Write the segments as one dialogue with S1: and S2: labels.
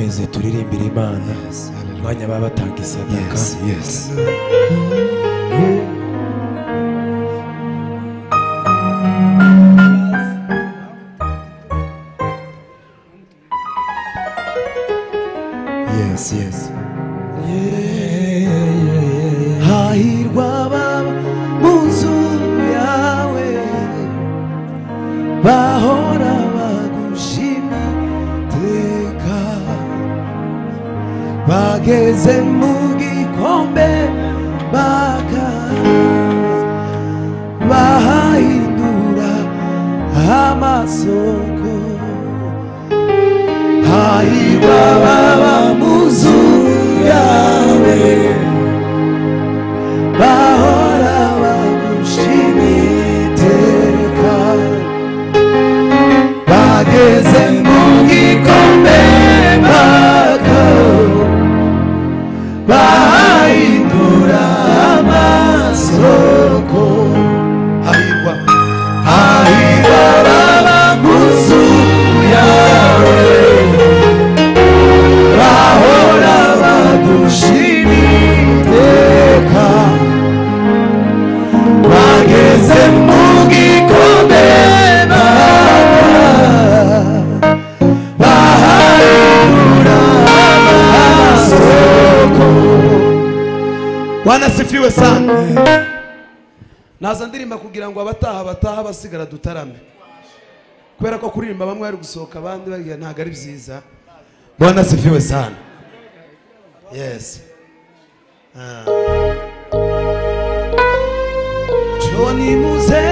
S1: Dukomeze turirimbire Imana. Mwanya baba batanga isadaka.
S2: Yes, yes. Yes, yes.
S3: Hahirwa baba mu nzu yawe bahora bagushima iteka, bageze mu gikombe baka bahindura amasoko. Hahirwa baba mu nzu yawe bahora bagushima iteka, bageze mu gikombe baka bahindura amasoko. Hahirwa, hahirwa baba mu nzu yawe bahora bagushima iteka, bageze mu gikombe baka bahindura amasoko.
S4: Bwana sifiwe sana. Naza ndirimba kugira ngo abataha bataha basigara dutarame, kubera ko kuririmba bamwe bari gusohoka abandi bagiye, ntago ari byiza. Bwana sifiwe sana. Yes.
S3: Joni muze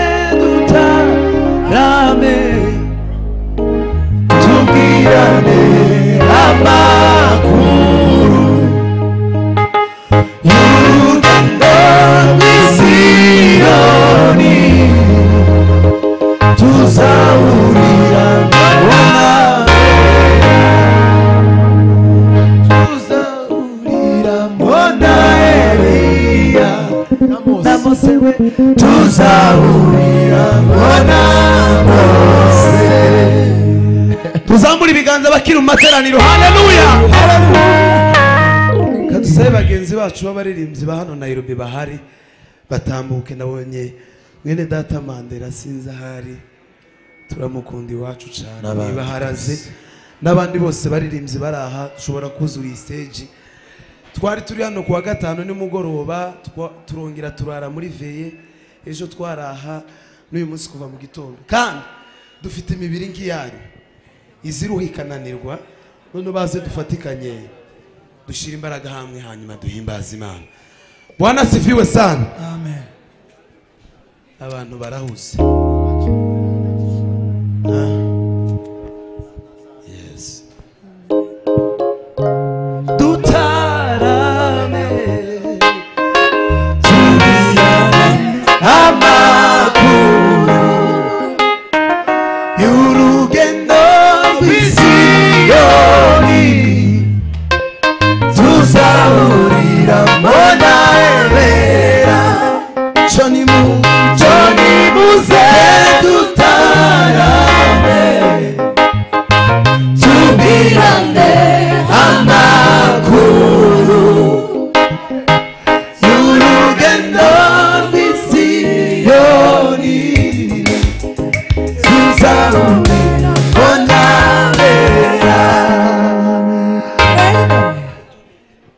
S3: dutarame tubwirane amakuru y'urugendo rw'Isiyoni, tuzahurira tuzahurira mbona Eliya na Mose we, tuzahurira mbona Mose.
S4: Tuzamura ibiganza bakiri mu materaniro. Haleluya. Kadusabe bagenzi bacu b'abaririmbyi ba hano Nairobi bahari batambuke. Nabonye mwene data Mandela sinzi ahari, turamukunda iwacu cyane niba haraze, n'abandi bose baririmbyi bari aha dushobora kuzura iyi stage. Twari turi hano kuwa gatanu nimugoroba, turongera turara muri veye, ejo twaraha n'uyu munsi kuva mu gitondo, kandi dufite imibiri nk'iyanyu iziruha ikananirwa. None baze dufatikanye dushira imbaraga hamwe hanyuma duhimbaze Imana. Bwana sifiwe sana.
S5: Amen.
S4: Abantu barahuze. Yes.
S3: Dutarame tubwirane amakuru y'urugendo rw'Isiyoni, tuzahurira mbona Eliya. Joni muze dutarame tubwirane amakuru y'urugendo rw'Isiyoni, tuzahurira mbona Eliya.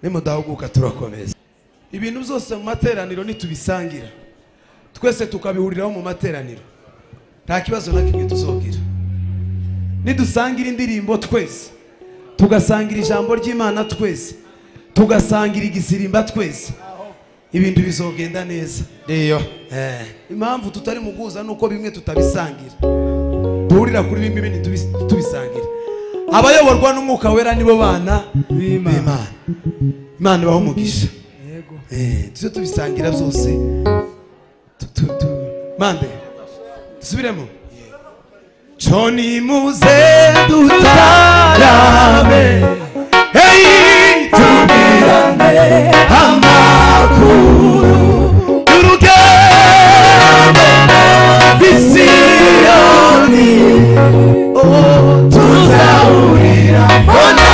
S4: Nimudahuguka turakomeza. Ibintu byose mu materaniro nitubisangira twese tukabihuriraho mu materaniro, nta kibazo na kimwe tuzogira. Nidusangira indirimbo twese, tugasangira ijambo ry'Imana twese, tugasangira igisirimba twese, ibintu bizogenda neza.
S2: Ndiyo.
S4: Impamvu tutari mu guhuza nuko bimwe tutabisangira, duhurira kuri bimwe ibindi tubisangira. Abayoborwa n'Umwuka Wera nibo bana b'Imana. Imana ibahe umugisha.
S5: Yego.
S4: Tuze tubisangira byose. Mande dusubiremo. Joni muze dutarame, hey, tubwirane amakuru y'urugendo rw'Isiyoni, oh, tuzahurira mbona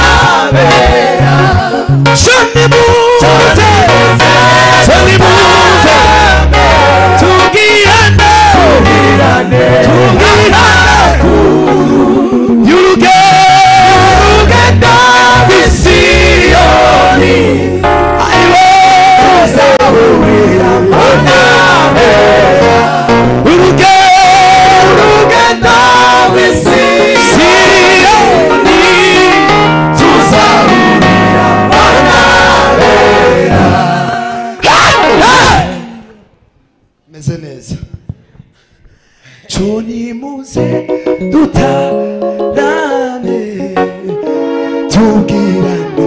S3: Tubwirane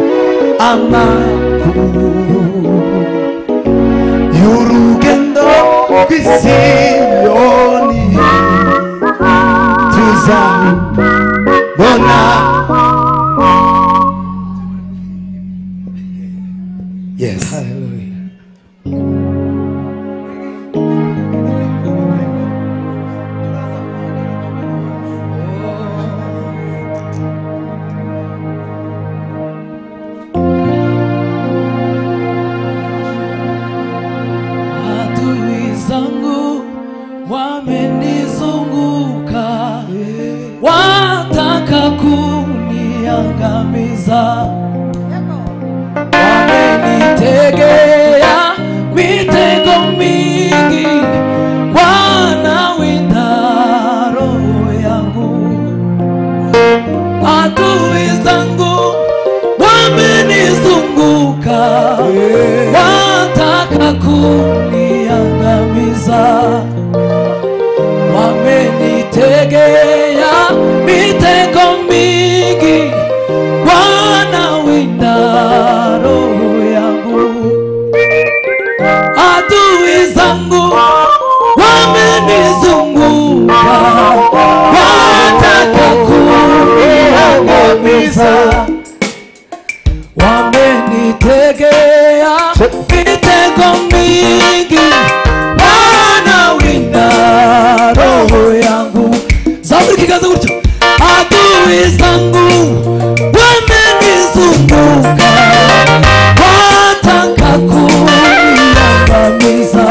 S3: amakuru y'urugendo rw'Isiyoni tuzabona.
S1: Yes. Hallelujah.
S2: Adui zangu wamenizunguka, wataka kuniangamiza, wamenitegea mitego mingi, wanawinda roho yangu. Adui zangu wamenizunguka, wataka kuniangamiza, wamenitegea mitego mingi, wanawinda roho yangu. Adui zangu wamenizunguka, wataka kuniangamiza, wamenitegea mitego mingi, wanawinda roho yangu. Zaburi kiganza gutyo. Adui zangu wamenizunguka, wataka kuniangamiza,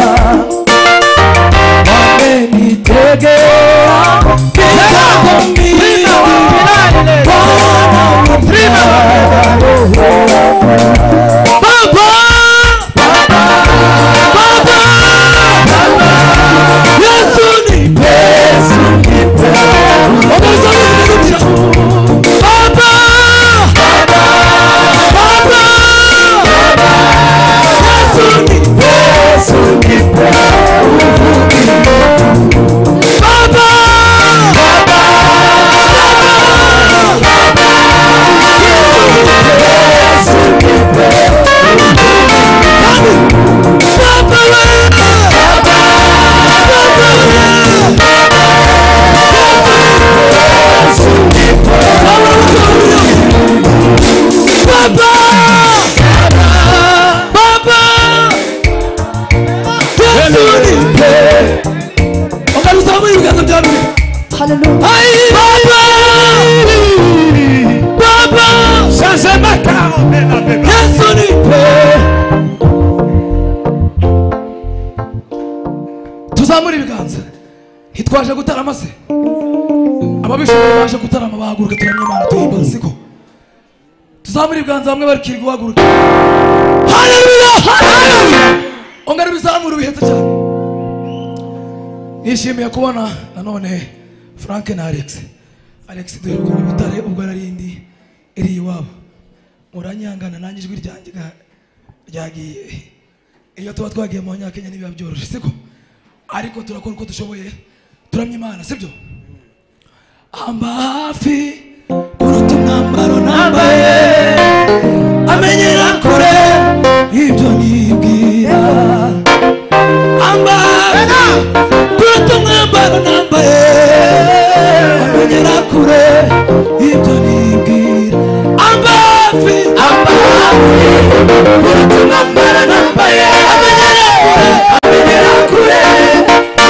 S2: wamenitegea mitego mingi, wanawinda roho yangu. Baba, Baba, Baba, Yesu nipe, Yesu nipe. Baba, Baba, Baba, Yesu nipe, Yesu nipe. Baba, Baba, Baba, Yesu nipe, Yesu nipe. Baba, Baba, Baba, Baba, Yesu nipe. Ongaruzamu ibiganza byawe.
S3: Hallelujah.
S2: Baba, Baba, Yesu nipe. Tuzamure ibiganza. Ntitwaje gutarama se? Ababishoboye baje gutarama bahaguruka, turamye Imana tuhimbaza, siko? Tuzamure ibiganza bamwe bari kirwa guhaguruka. Haleluya, haleluya. Ongera bizamure ubihetse cyane. Nishimiye kubona nanone Frank na Alex. Alex duheruka mu Butare ubwo narindi iri iwabo. Muranyangana nanjye ijwi ryanjye ryagiye. Iyo tuba twagiye mu Kenya ntibiba byoroshye, siko? Ariko turakora uko dushoboye, turamye Imana, sibyo? Amba hafi kuruta umwambaro nambaye, amenyera kure ibyo nibwira. Amba hafi kuruta umwambaro nambaye, amenyera kure ibyo nibwira. Amba hafi, amba hafi kuruta umwambaro nambaye, amenyera kure, amenyera kure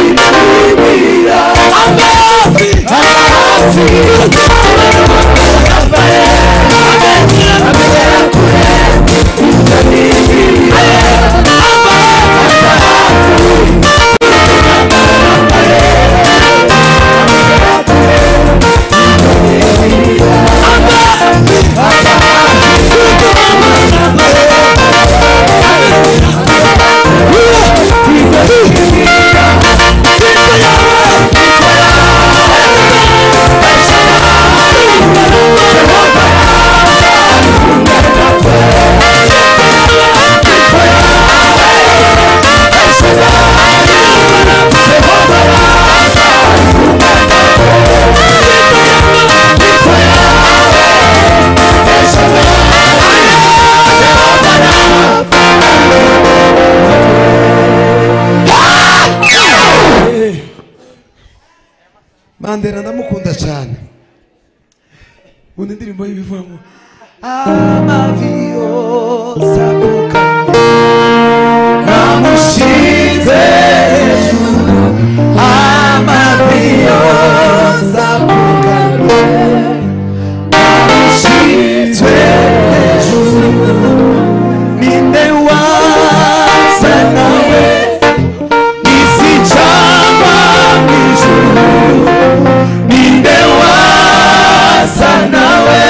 S2: ibyo nibwira. Amba hafi, amba hafi kuruta umwambaro nambaye, amenyera kure ibyo nibwira. Amba hafi kuruta umwambaro nambaye, amenyera kure ibyo nibwira. Amba hafi, amba hafi kuruta umwambaro nambaye,
S4: Mandela ndamukunda cyane. Undi ndirimbo y'ibivuga ngo amavi yose apfukamye namushize hejuru, amavi yose apfukamye namushize hejuru, ninde wasa nawe isi cyangwa ijuru, ninde wasa nawe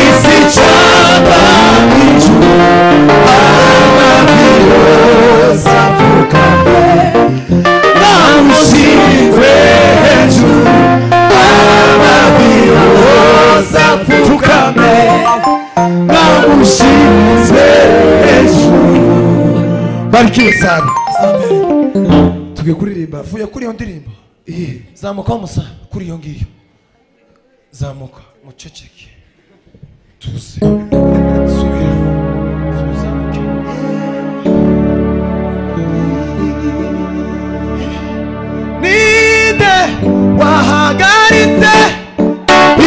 S4: isi cyangwa ijuru, amavi yose apfukamye namushize hejuru, amavi yose apfukamye namushize hejuru. Barikiwe sana. Tugiye kuririmba.
S1: Vuye kuri iyo ndirimbo. Zamuka musa kuri iyo ngiyo. Zamuka muceceke. Tuze. Subira. Tuzamuke.
S4: Ninde wahagaritse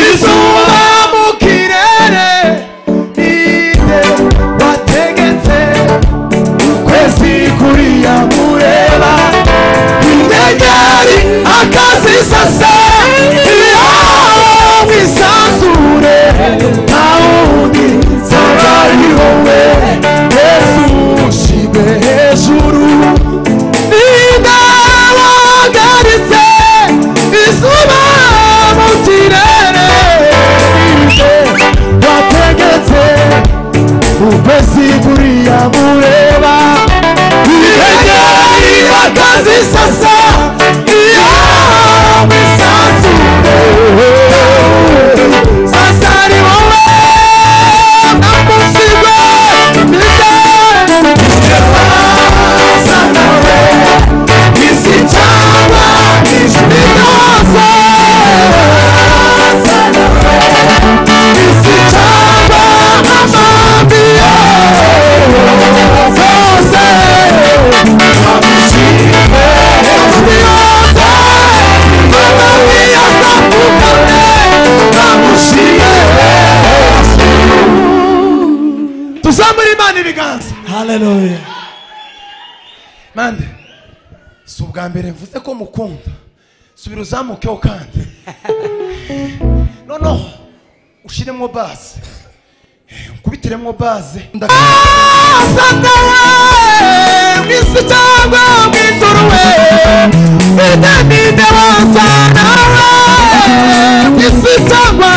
S4: izuba mu kirere, ninde wategetse ukwezi kuriya mureba, inyenyeri akazisasa iyo mwisanzure, nta wundi ari wowe Yesu ushimwe hejuru. Ninde wahagaritse izuba mu kirere, ninde wategetse ukwezi kuriya mureba, inyenyeri akazisasa iyo mwisanzure, sasa ni wowe namushimwe, ninde wasa nawe isi cyangwa ijuru, ninde wasa nawe isi cyangwa amavi yose namushimwe hejuru, yose amavi yose apfukamye namushimwe hejuru. Tuzamure Imana ibiganza.
S1: Haleluya. Mande, si ubwa mbere mvuze ko mukunda. Subira uzamukeho kandi. Noneho ushiremo base, ukubitiremo base.
S4: Asa nawe mw'isi cyangwa mw'ijuru we, ninde ninde wasa nawe mw'isi cyangwa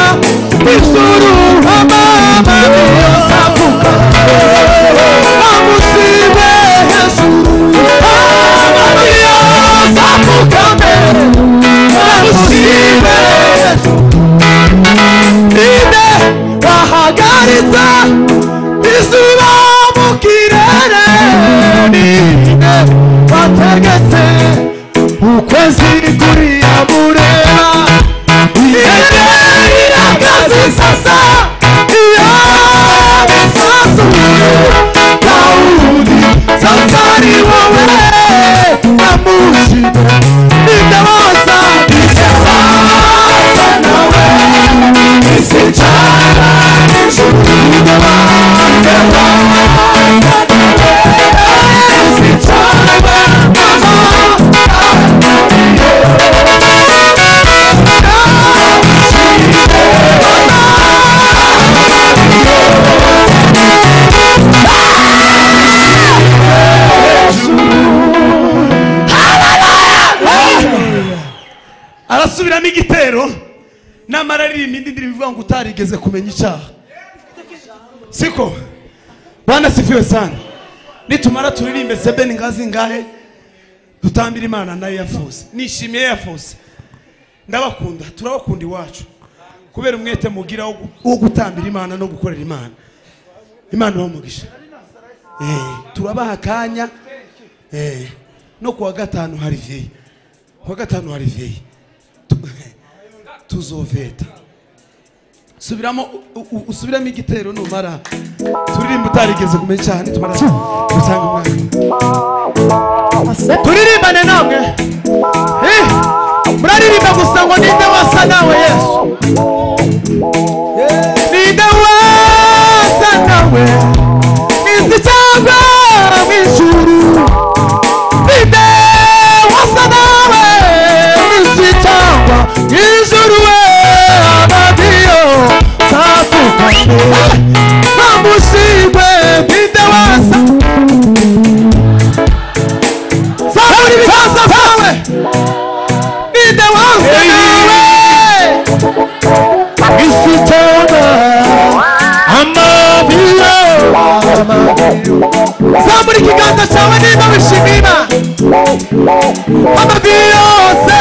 S4: mw'ijuru, amavi yose apfukamye namushime hejuru, amavi yose apfukamye namushime hejuru, ninde wahagaritse izuba mu kirere, ninde wategetse ukwezi kuriya mureba, inyenyeri akazisasa iyo mwisanzure, nta wundi sasa ni wowe namushimwe, ninde wasa ninde wasa nawe isi cyangwa ijuru, ninde wasa nawe isi cyangwa Arasubiramo igitero namara aririmba indi ndirimbo ivuga ngo utarigeze kumenya icyaha. Siko Bwana sifiwe sana. Nitumara turirimbe sebeni ngazi ngahe dutambira Imana nayo yafuze. Nishimiye yafuze. Ndabakunda, turabakunda iwacu. Kubera umwete mugira wo gutambira Imana no gukorera Imana. Imana ibahe. Turabaha akanya. No kuwa gatanu hari veyi. Kuwa gatanu hari veyi. Tuzoveta. Subiramo usubiramo igitero numara turirimba utarigeze kumenya cyane tumara gutanga umwanya. Turirimbane namwe. Murabyumva?
S1: Turaririmba gusa ngo ninde wasa nawe Yesu, ninde wasa nawe isi cyangwa mu ijuru, ninde wasa nawe isi cyangwa mu ijuru we amadiyo zapfukame bamushimwe, ninde wasa. Zamura ibiganza byawe, ninde wasa nawe isi cyangwa amabiyo. Zamura ikiganza cyawe niba wishimira amavi yose,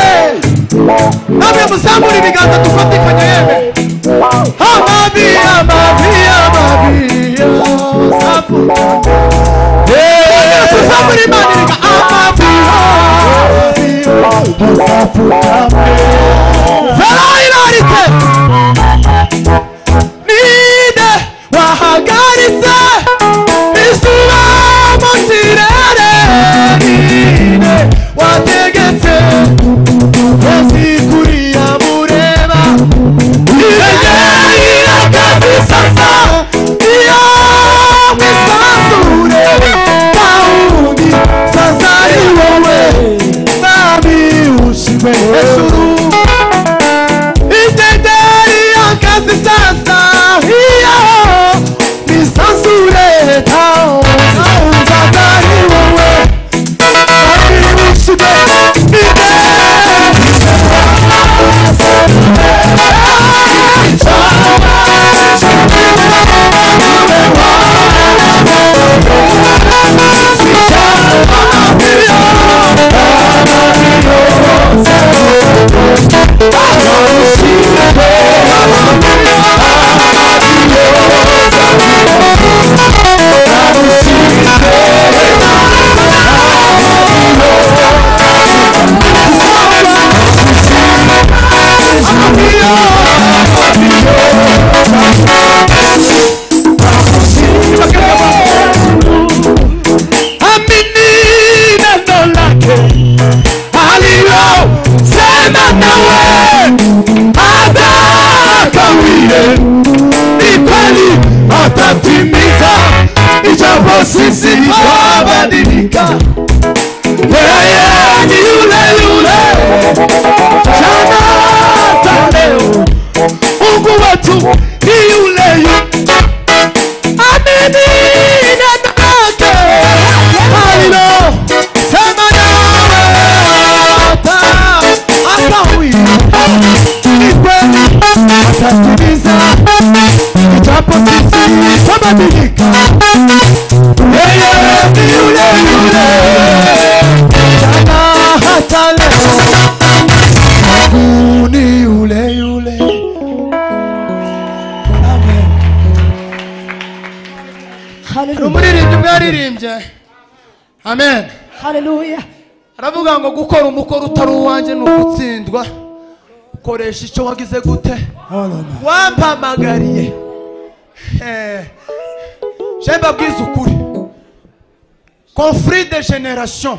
S1: namwe muzamura ibiganza dufatikanye yeme. Amavi, amavi, amavi yose apfukame. Tuzamura Imana ibiga amavi yose apfukame. Zarairarite ninde wahagaritse izuba mu kirere, ninde wategetse ukwezi kuriya mureba, inyenyeri irakazisasa iyo mwisanzure, nta wundi sasa ari wowe mwami ushimwe hejuru. Inyenyeri irakazisasa iyo mwisanzure, nta wundi sasa ari wowe mwami ushimwe. Amini neno lake alilosema nawe hatakawie, ni kweli atatimiza, ijapo sisi twabadilika, yeye ni yule yule jana hata leo, Mungu wetu ni yule yule. Amini neno lake alilosema nawe hatakawie, ni kweli atatimiza, ijapo sisi twabadilika, yeye ni yule yule jana hata leo, Mungu ni yule yule. Amen.
S3: Hallelujah.
S1: Umuririmbyi umwe yaririmbye amen,
S3: Hallelujah.
S1: aravuga ngo gukora umukoro utari uwanjye ni ugutsindwa, koresha icyo wagize gute wampamagariye. Je mbabwize ukuri, conflit de generation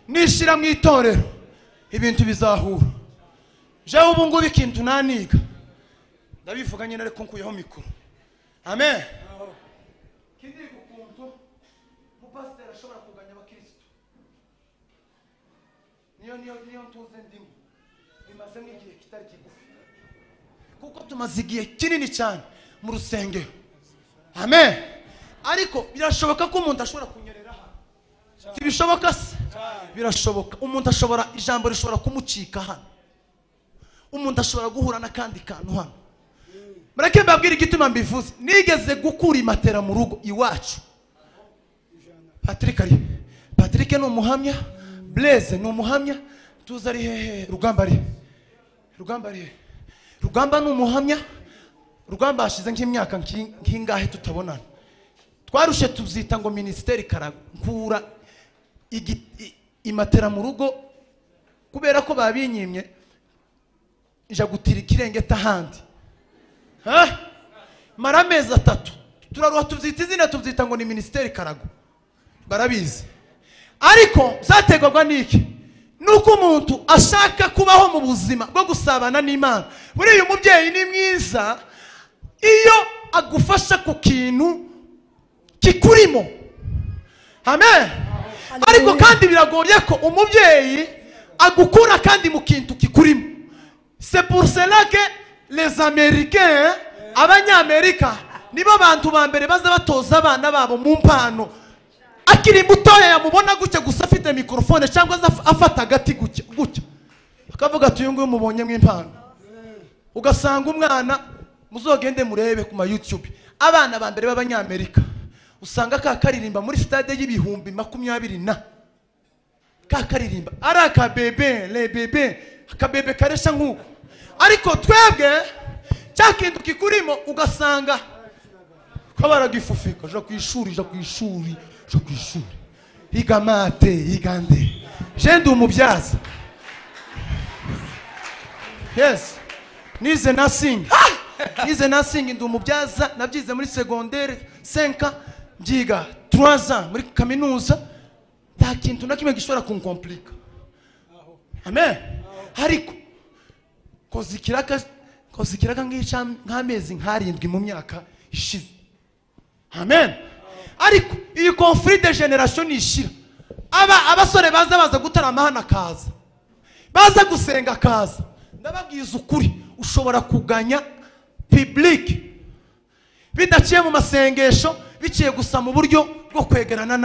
S1: nishira mu itorero ibintu bizahura. Jewe ubu ngubu ikintu naniga ndabivuga nyine, ariko nkuyeho mikoro. Amen. Kindiga ukuntu umupasiteri ashobora kuganya abakristo, niyo ntuze ndimo bimaze nk'igihe kitari kigufi, kuko tumaze igihe kinini cyane mu rusengero. Amen. Ariko birashoboka ko umuntu ashobora kunyerera hano, ntibishoboka se? Birashoboka. Umuntu ashobora, ijambo rishobora kumucika hano, umuntu ashobora guhura n'akandi kantu hano. Mureke mbabwire igituma mbivuze. Nigeze gukura imatera mu rugo iwacu. Patrick ari, Patrick ni umuhamya, Blaise ni umuhamya, tuzi ari hehe, Rugamba ari, Rugamba ari, Rugamba ni umuhamya. Rugamba hashize nk'imyaka nk'ingahe tutabonana, twarushe tubyita ngo minisiteri karakura imatera mu rugo kubera ko babinyimye, ija gutira ikirengeta ahandi. Mara amezi 3 turaruha tubyita izina, tubyita ngo ni minisiteri karago, barabizi. Ariko zategwaga niki? Nuko umuntu ashaka kubaho mu buzima bwo gusabana n'Imana. Buriya umubyeyi ni mwiza iyo agufasha ku kintu kikurimo. Amen. Ariko kandi biragoye ko umubyeyi agukura kandi mu kintu kikurimo. C'est pour cela que les Américains, abanyamerika, nibo bantu ba mbere baza batoza abana babo mu mpano. Akiri mutoya yamubona gutya gusa afite microphone cyangwa afata agati gutya gutya, akavuga ati uyu nguyu mubonye mu impano. Ugasanga umwana, muzogende murebe ku ma YouTube, abana ba mbere b'abanyamerika usanga kakaririmba muri stade y'20,000 na kakaririmba ari akabebe, le bebe, akabebe karesha nk'uko. Ariko twebwe cya kintu kikurimo ugasanga kabaragifufika, ja kwishuri, ja kwishuri, ja kwishuri, iga mate, iga nde, je ndi umubyaza. Yes, nize nursing, nize nursing, ndi umubyaza, nabyize muri secondaire 5, mbyiga 3 ans muri kaminuza. Nta kintu na kimwe gishobora kunkomplika. Amen. Ariko koza ikiraka ngica nk'amezi nkarindwi mu myaka ishize. Amen. Ariko iyi conflit de generation ishira, aba abasore baza baza gutarama hano akaza, baza gusenga akaza. Ndababwiza ukuri, ushobora kuganya public bidaciye mu masengesho, biciye gusa mu buryo bwo kwegerana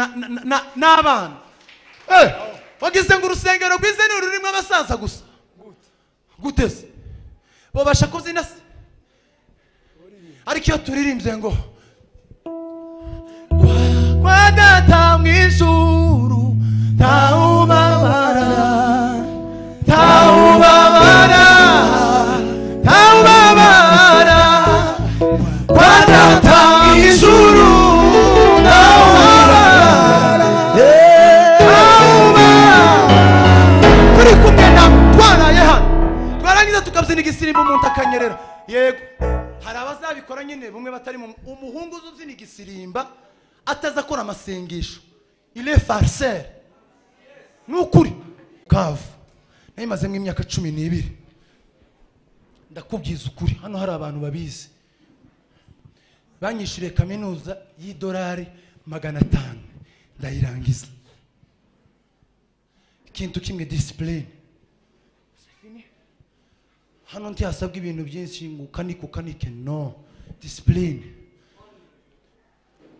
S1: n'abana. Wagize ngo urusengero rwize ni rurimo abasaza gusa. Gute se babasha kubyina se? Ariko iyo turirimbye ngo kwa data mu ijuru ntawubabara, ntawubabara, ntawubabara, kwa data mu ijuru ntawubabara, ntawubabara. Turi kumwe na twaraye hano, twarangiza tukabyina igisirimbo umuntu akanyerera. Yego, hari abazabikora nyine bumwe batari mu umuhungu uzubyina igisirimba ataza akora amasengesho, il est farceur. Nukuri kavu nayimazemo imyaka 12. Ndakubwiza ukuri, hano hari abantu babizi banyishuriye kaminuza y'idolari 500 ndayirangiza. Ikintu kimwe, discipline. Hano ntihasabwa ibintu byinshi ngo ukanike ukanike, no discipline.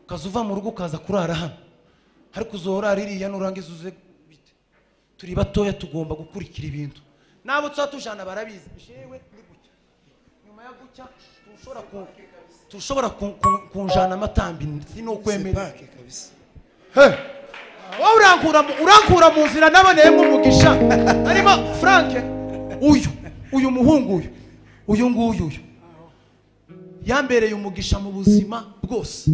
S1: Ukaza uva mu rugo ukaza kurara hano, ariko uzorara iriya nurangiza uze bite. Turi batoya tugomba gukurikira ibintu. Nabo tuzatujana barabizi. Jewe ni gucya, nyuma ya gucya tushobora kunjana amatambi sinokwemera. Wowe urankura mu nzira naboneyemo umugisha. Arimo Frank uyu muhungu uyu nguyu uyu yambereye umugisha mu buzima bwose.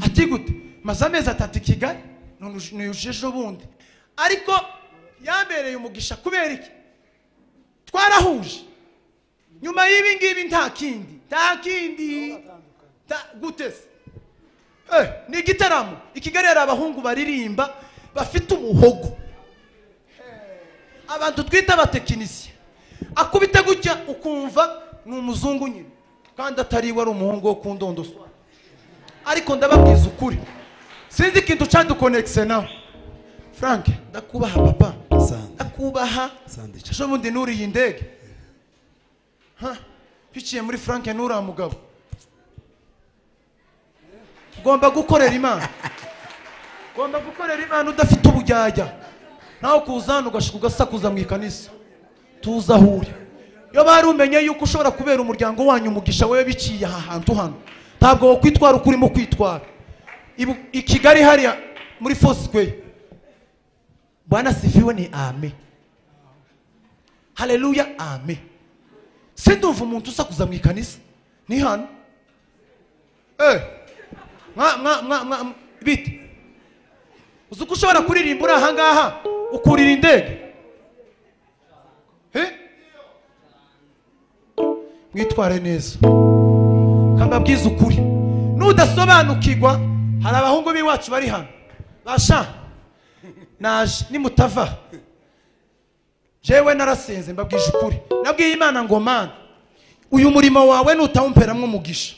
S1: Ati gute maze amezi 3 i Kigali nuyuje bundi, ariko yambereye umugisha kubera iki? Twarahuje nyuma y'ibi ngibi nta kindi, nta kindi gute se? Ni igitaramo i Kigali, hari abahungu baririmba bafite umuhogo, abantu twita abatekinisiye. Akubita gutya ukumva ni umuzungu nyine, kandi atari we, ari umuhungu wo ku ndondo. Ariko ndababwiza ukuri, sinzi ikintu cyadukonekise nawe. Frank, ndakubaha papa, ndakubaha. Ejo bundi nuriye indege biciye muri Frank nuriya mugabo. Ugomba gukorera Imana, ugomba gukorera Imana udafite ubujyajya. Nawe kuza hano ugashuka ugasakuza mu ikanisa, tuza aho uri. Iyo bari umenye yuko ushobora kubera umuryango wanyu umugisha wewe biciye aha hantu hano, ntabwo wokwitwara uko urimo kwitwara. I Kigali hariya muri Foursquare, Bwana sifiwe ni amen, haleluya, amen. Sindumva umuntu usakuza mu ikanisa ni hano. Mwa bite uzi ko ushobora kuririmba uri aha ngaha ukurira indege? Mwitware neza, kambabwiza ukuri. Nudasobanukirwa, hari abahungu b'iwacu bari hano basha naje nimutava Jewe narasenze mbabwije ukuri, nabwiye Imana ngo Mana, uyu murimo wawe nutawumperamwo umugisha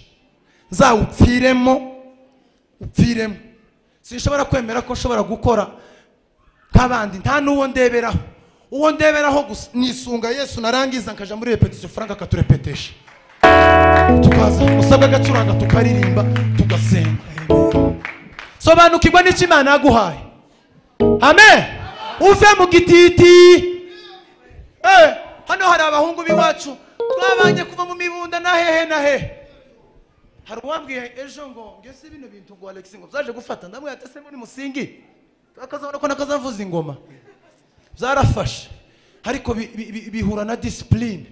S1: nzawupfiremo, upfiremo. Sinshobora kwemera ko nshobora gukora nk'abandi, nta n'uwo ndeberaho. Uwo ndeberaho gusa nisunga Yesu, narangiza nkaja muri repetition, Frank akaturepetesha, tukaza usabwa agacuranga, tukaririmba, tugasenga. Sobanukirwa n'icyo Imana yaguhaye. Amen. Uve mu gititi. Hano hari abahungu b'iwacu twabanye kuva mu mibunda na hehe na hehe. Hari uwambwiye ejo ngo ngese bino bintu ngo Alex ngo byaje gufata, ndamubwira ati se muri musingi akazabona ko nakazavuza ingoma. Byarafashe ariko bihura na discipline.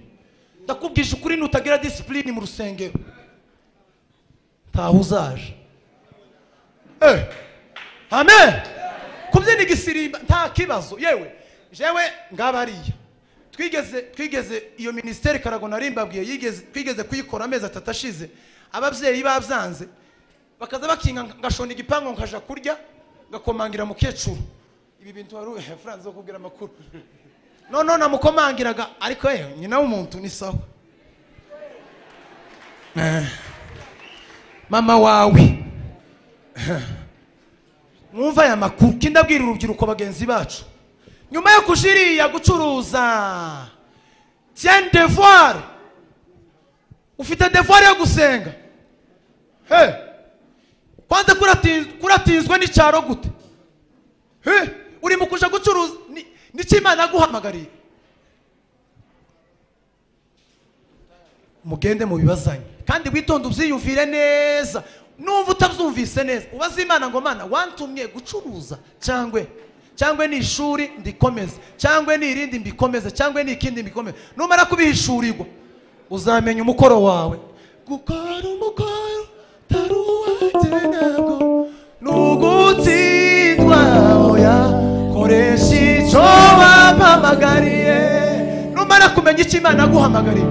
S1: Ndakubwisha ukuri, nutagira discipline mu rusengero ntaho uzaje. Amen. Kubyina igisirimba nta kibazo. Yewe jewe ngabariya twigeze iyo ministeri Karago narimbabwiye, twigeze kuyikora amezi 3 ashize, ababyeyi babyanze bakaza bakinga, ngashona igipangu nkaja kurya, ngakomangira mukecuru. Ibi bintu wari France zo kubwira amakuru. No namukomangiraga, ariko nyina w'umuntu ni sawa. Mama wawe mwumva aya makuru, kindabwira urubyiruko bagenzi bacu, nyuma yo kujiriya gucuruza, tiens devoir, ufite devoir yo gusenga. Kwanza kuratinzwe n'icyaro gute? Uri mu kuja gucuruza, n'icyo Imana yaguhamagariye. Mugende mubibazanye, kandi witonde ubyiyumvire neza. Numva utabyumvise neza, ubaze Imana ngo Mana, wantumye gucuruza cyangwa ni ishuri ndikomeze, cyangwa ni irindi mbikomeze, cyangwa ni ikindi mbikomeze. Numara kubihishurirwa uzamenya umukoro wawe. Gukora umukoro utari uwanjye ntabwo nugutsindwa, oya koresha icyo wampamagariye. Numara kumenya icyo Imana yaguhamagariye,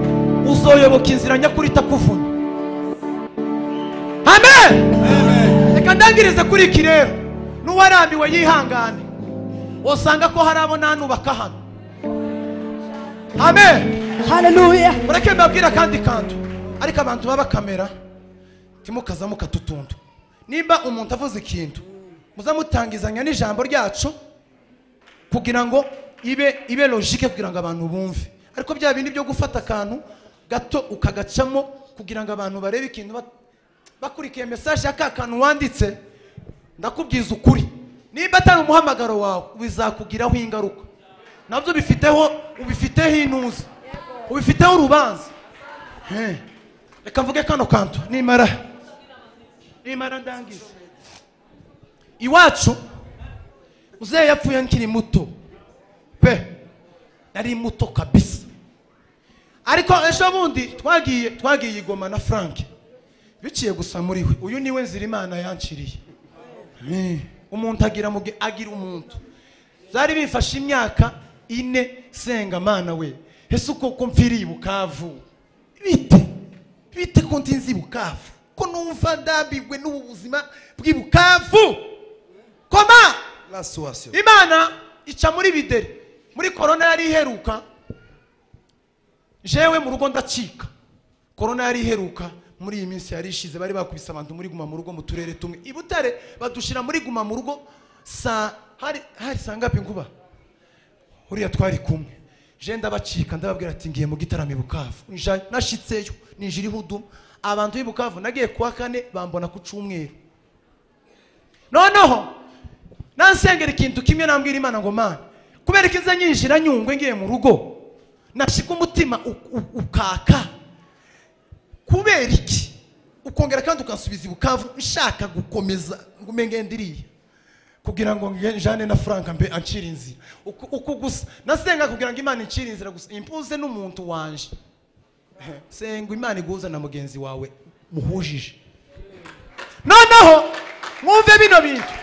S1: uzoyoboka inzira nyakuri itakuvuna. Amen. Reka ndangirize kuri iki rero. N'uwarambiwe yihangane, usanga ko hari abo nanubaka hano. Amen.
S3: Hallelujah.
S1: Mureke mbabwira kandi kantu, ariko abantu baba kamera timukaza mukatutuntu. Nimba umuntu avuze ikintu, muzamutangizanya n'ijambo ryacu kugira ngo ibe logique, kugira ngo abantu bumve. Ariko bya bindi byo gufata akantu gato ukagacamo kugira ngo abantu barebe ikintu bakurikiye message ya kakantu wanditse, ndakubwiza ukuri, nimba atari umuhamagaro wawe bizakugiraho ingaruka. Nabyo bifiteho, ubifiteho intuza, ubifiteho urubanza. Reka mvuge kano kantu nimara ndangiza. Iwacu muzehe yapfuye nkiri muto pe, nari muto kabisa. Ariko ejo bundi twagiye igoma na Frank, biciye gusa muri we. Uyu niwe nzira Imana yanciriye. Umuntu agira agira umuntu. Byari bifashe imyaka 4 senga Mana we, ese uko ko mfiriye Bukavu bite ko ntinzi Bukavu, ko numva ndambirwe n'ubu buzima bw'i Bukavu. Koma
S4: la situation.
S1: Imana ica muri bideri. Muri corona yari iheruka, jewe mu rugo ndacika. Corona yari iheruka muri iyi minsi yari ishize, bari bakubise abantu muri guma mu rugo mu turere tumwe. I Butare badushira muri guma mu rugo sa hari sangapi nkuba uriya twari kumwe. Je ndabacika ndababwira ati ngiye mu gitaramo i Bukavu. Nashitseyo ninjira ihudu, abantu b'i Bukavu nagiye kuwa kane bambona ku cyumweru. Noneho nansengera ikintu kimwe, nambwira Imana ngo Mana, kubera ko inza nyinjira Nyungwe ngiye mu rugo, nashika umutima ukaka. Kubera iki ukongera kandi ukansubiza i Bukavu nshaka gukomeza ngume ngendiriye kugira ngo njane na Frank mbe ancira inzira. Uku gusa nasenga kugira ngo Imana incire inzira gusa, impuze n'umuntu wanje. Senga Imana iguza na mugenzi wawe muhujije. Noneho mwumve bino bintu,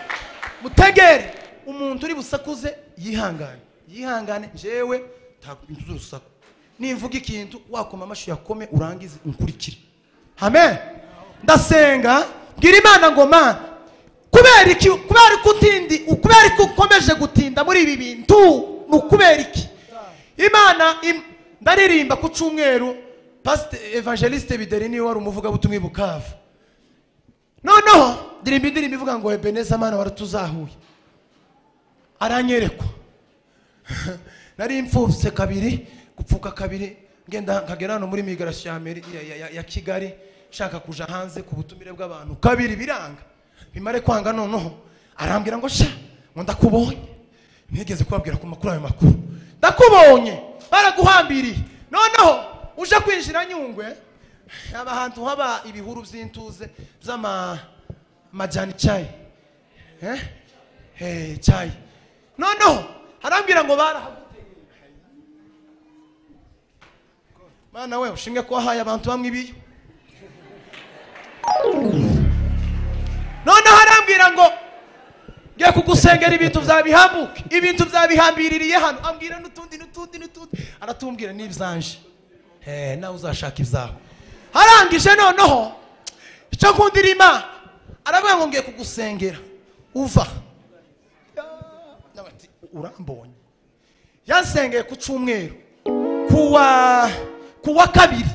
S1: mutegere umuntu uri busakuze yihangane, yihangane. Jewe nta urusaku, nimvuga ikintu wakoma amashu yakome urangize unkurikire. Amen. Ndasenga mbwira Imana ngo Mana, kubera iki, kubera ko utindi, kubera ko ukomeje gutinda muri ibi bintu, ni ukubera iki? Imana ndaririmba ku cyumweru, Pastor Evangeliste Bideri niwe wari umuvuga butumwa i Bukavu. Noneho ndirimba indirimbo ivuga ngo Ebeneza Mana waratuzahuye. Aranyerekwa. Nari mfubse kabiri, gupfuka kabiri, ngenda nkagera hano muri migration ya Kigali, nshaka kuja hanze ku butumire bw'abantu kabiri biranga. Bimare kwanga noneho arambwira ngo sha ngo ndakubonye. Nigeze kubabwira ku makuru ayo makuru. Ndakubonye baraguhambiriye. Noneho uje kwinjira Nyungwe, abahantu haba ibihuru by'intuze by'ama majani chai. Chai. Noneho arambwira ngo barahagutegeye. Mana we ushimwe ko wahaye abantu bamwe ibiyo. Noneho arambwira ngo ngiye kugusengera ibintu byabihambuke, ibintu byabihambiririye hano. Ambwira n'utundi n'utundi n'utundi, aratumbwira n'ibyanje. Nawe uzashaka ibyawe. Harangije noneho icyo nkundira Imana, aravuga ngo ngiye kugusengera uva. Nabati urambonye. Yansengeye ku cyumweru kuwa kabiri.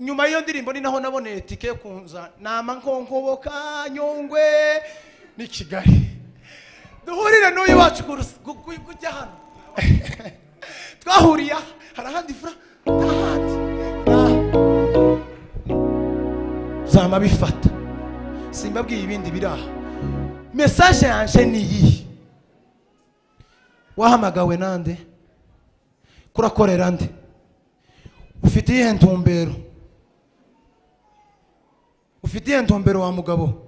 S1: Nyuma y'iyo ndirimbo ni naho naboneye tike kunza nama nkonkoboka Nyungwe ni Kigali. Duhurire n'uyu wacu kujya hano. Twahuriye harahandi fra ntahandi. Zama bifata. Simbabwiye ibindi biraha. Message yanje ni iyi. Wahamagawe nande? Kurakorera nde? Ufite iyihe ntumbero? Ufite iyihe ntumbero wa mugabo?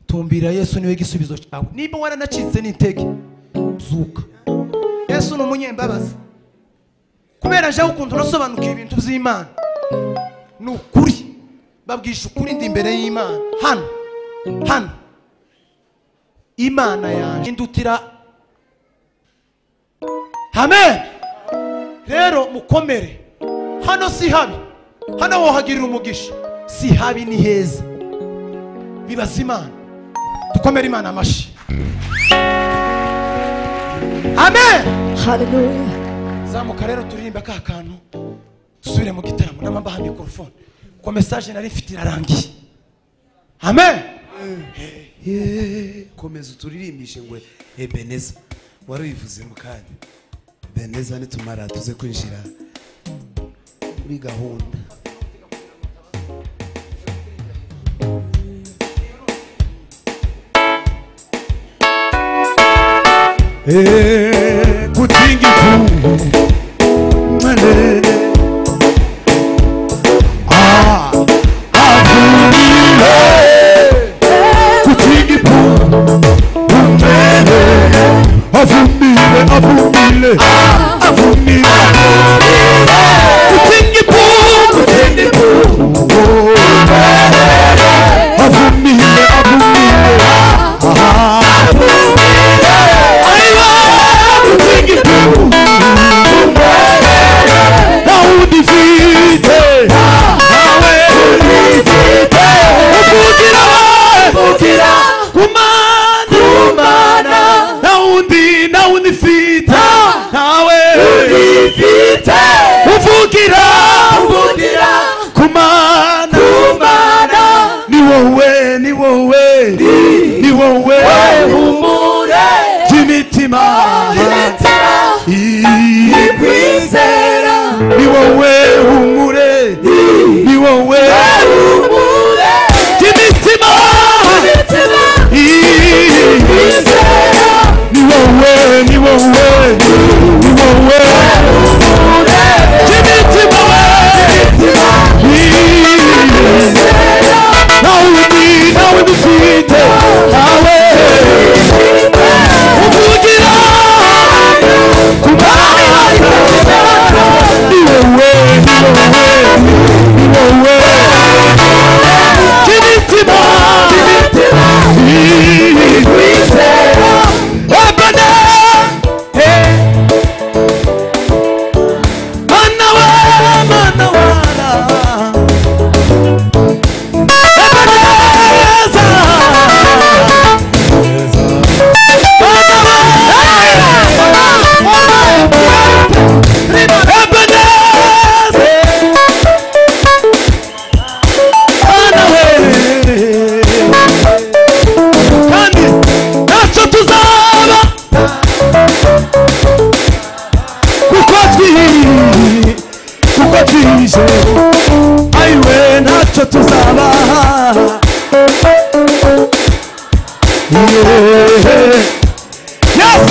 S1: Tumbira Yesu niwe gisubizo cyawe. Niba waranacitse n'intege, zuka. Yesu ni umunyembabazi. Kubera nje ukuntu urasobanukiwe ibintu by'Imana. Ni ukuri. Babwisha ukuri ndi imbere y'Imana. Hano. Hano. Imana yanjye indutira. Amen. Rero mukomere. Hano si habi. Hano wohagirira umugisha. Si habi ni heza. Bibaza Imana. Dukomere Imana amashi. Amen.
S3: Hallelujah.
S1: Zamuka rero turirimba ka kantu. Dusubire mu gitaramo nambaha microphone. Ko message nari mfite irarangiye. Amen.
S4: Komeza uturirimbishe ngo Ebeneza. Wari ubivuze mu kanya. Ebeneza nitumara tuze kwinjira muri gahunda.
S3: Kutingi ku avumile kutingi ku avumile avumile avumile kutingi ku avumile avumile. Yes!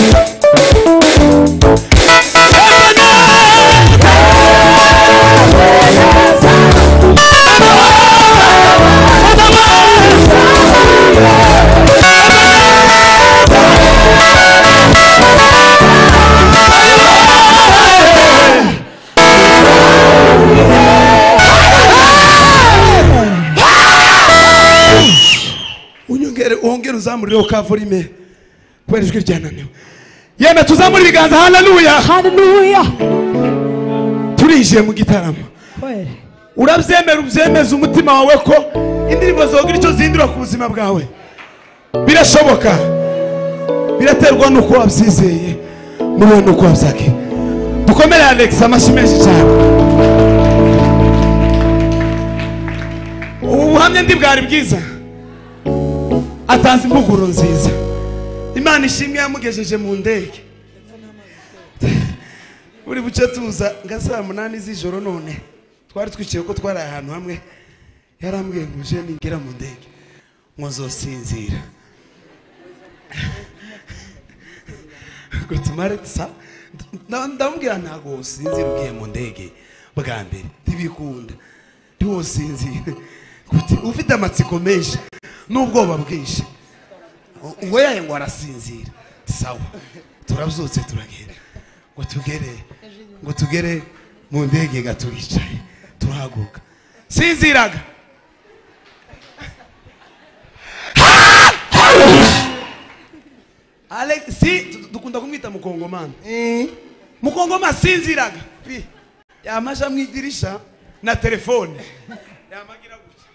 S3: Unyongere uzamurire kavorime kubera ijwi ryananiwe. Yeme tuzamura ibiganza. Haleluya,
S2: haleluya.
S3: Turinjiye mu gitaramo. Urabyemera, ubyemeza umutima wawe ko indirimbo zogira icyo zihindura ku buzima bwawe. Birashoboka, biraterwa nuko wabyizeye muri nuko wabyake. Dukomere Alex amashyi menshi cyane. Ubu buhamya ndi bwari bwiza, atanze impuguro nziza. Imana ishimwe yamugejeje mu ndege. Buri buce tuza nga saa 8 z'ijoro, none twari twicaye ko twari ahantu hamwe. Yarambwiye ngo je ningera mu ndege ngo nzosinzira. Ngo tumare sa ndamubwira ntago usinzira ugiye mu ndege bwa mbere, ntibikunda, ntiwosinzira ufite amatsiko menshi n'ubwoba bwinshi. Ngo yaye ngo arasinzira. Sawa, turabyutse turagenda ngo tugere mu ndege gaturicaye turahaguruka. Sinziraga. Alex si dukunda kumwita mukongomani. Mukongoma sinziraga. Yamaja mwidirisha na telefone. Yamagira gutya.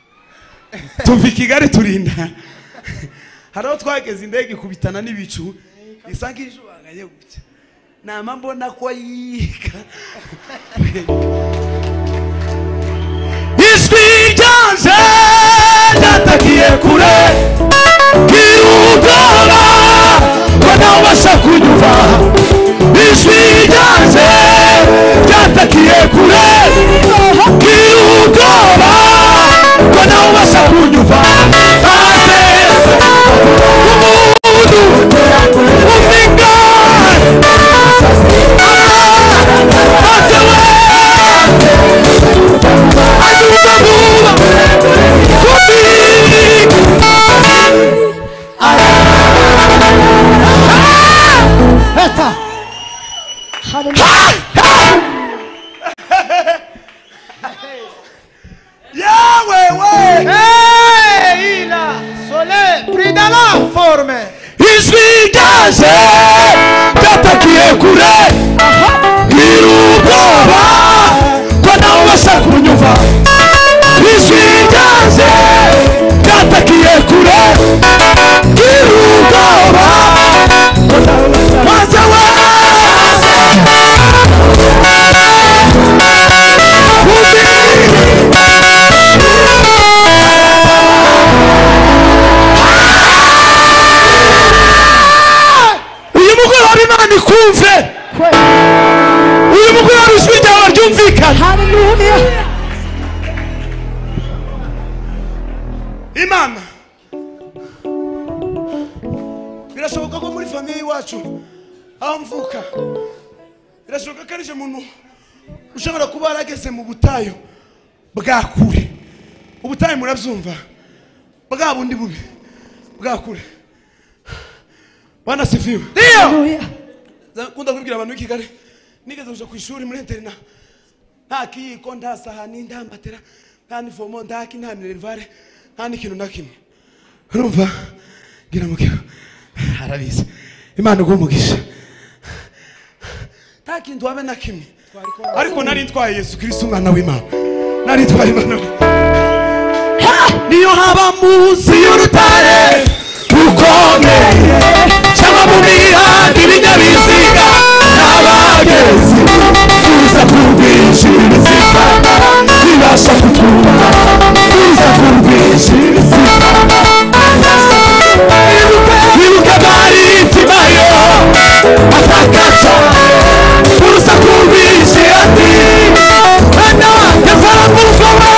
S3: Tuva i Kigali turinda. Haraho twageze indege ikubitana n'ibicu isa nk'ijubanganye gutya. Nama mbona ko yika. Ijwi ryanje ryatakiye kure, kirubwoba ko ntawubasha kunyumva. Ijwi ryanje ryatakiye kure, kirubwoba ko ntawubasha kunyumva. Ijwi ryanje ryatakiye kure, kirubwoba ko ntawubasha kunyumva. Ijwi ryanje ryatakiye kure, kirubwoba ko ntawubasha. Ikumve uyu mugoroba ijwi ryawe ryumvikana.
S2: Haleluya.
S3: Imana, birashoboka ko muri famiye iwacu aho mvuka, birashoboka ko ari umuntu ushobora kuba yarageze mu butayu bwa kure. Ubutayu murabyumva, bwa bundi bubi bwa kure. Bwana sifiwe.
S2: Haleluya.
S3: Kunda kubwira abantu b'i Kigali, nigeze kuja ku ishuri muri interna, nta kiyiko, nta sahani, nta matera, nta nifomo, nta ki, nta minerivare, nta n'ikintu na kimwe. Urumva ngira mu kigo arabizi. Imana iguhe umugisha. Nta kintu wabe na kimwe, ariko nari ntwaye Yesu Kristo umwana w'Imana. Nari ntwaye Imana. Niyo haba munsi y'urutare rukomeye, cyangwa mu mihanda ibinyabiziga n'abagezi, tuza kurwisha ibiziga bibasha kutwumva, tuza kurwisha ibiziga. Ibuka Baritimayo atakaca urusaku rwinshi ati mwana wanjye zamuka we.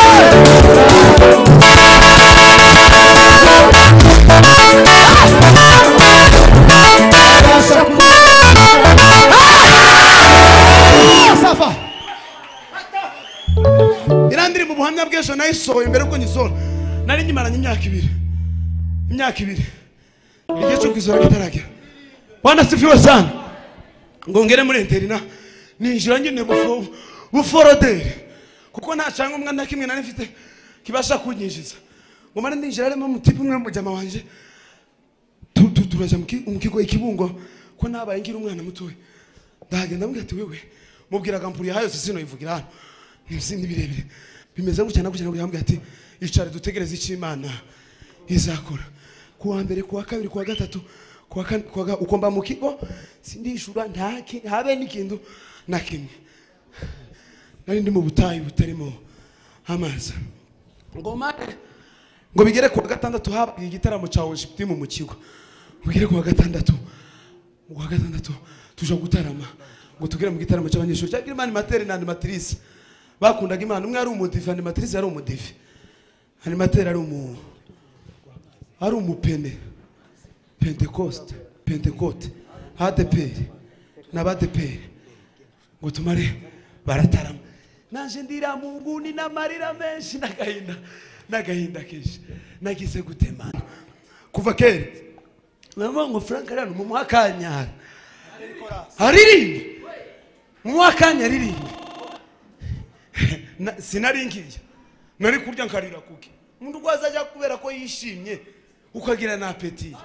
S3: Nayisohoye mbere ko nyisora nari nyimaranye imyaka ibiri igihe cyo kwisora kitaragera. Bwana sifiwe sana. Ngo ngere muri interina ninjira nyine buforoderi kuko nta cyangombwa na kimwe nari mfite kibasha kunyinjiza. Ngo mara ndinjira arimo mutipe umwe mujama wanje turaja mu kigo ikibungo ko nabaye ngira umwana mutoya. Ndagenda mbwira ati wewe mubwira gampuri hayo sino ivugira hano ni birebire bimeze gutya na gutya na ati icare dutegereze icyo Imana izakora. Kuwa mbere, kuwa kabiri, kuwa gatatu, kuwa kane, kuwa uko mba mu kigo sindishura ntaki habe n'ikintu na kimwe. Nari ndi mu butayu butarimo amazi. Ngo bigere kuwa gatandatu haba igitaramo cya worship team mu kigo. Bigere kuwa gatandatu, kuwa gatandatu tuja gutarama ngo tugere mu gitaramo cy'abanyeshuri cya Imana Materi na Animatrice. Bakundaga Imana, umwe ari umudive, Animatrice yari umudive. Animateur ari umupene Pentecoste, Pentecote, ADPR n'abadeperi ngo tumare baratarama. Nanje ndira mu nguni n'amarira menshi n'agahinda kenshi nagize gutemana kuva kera. Navuga ngo Frank arano mu mwakanya aririmbe, mu mwakanya aririmbe. Sinari ngiye nari kurya nkarira kuki umuntu rwaza ajya kubera ko yishimye ukagira na apeti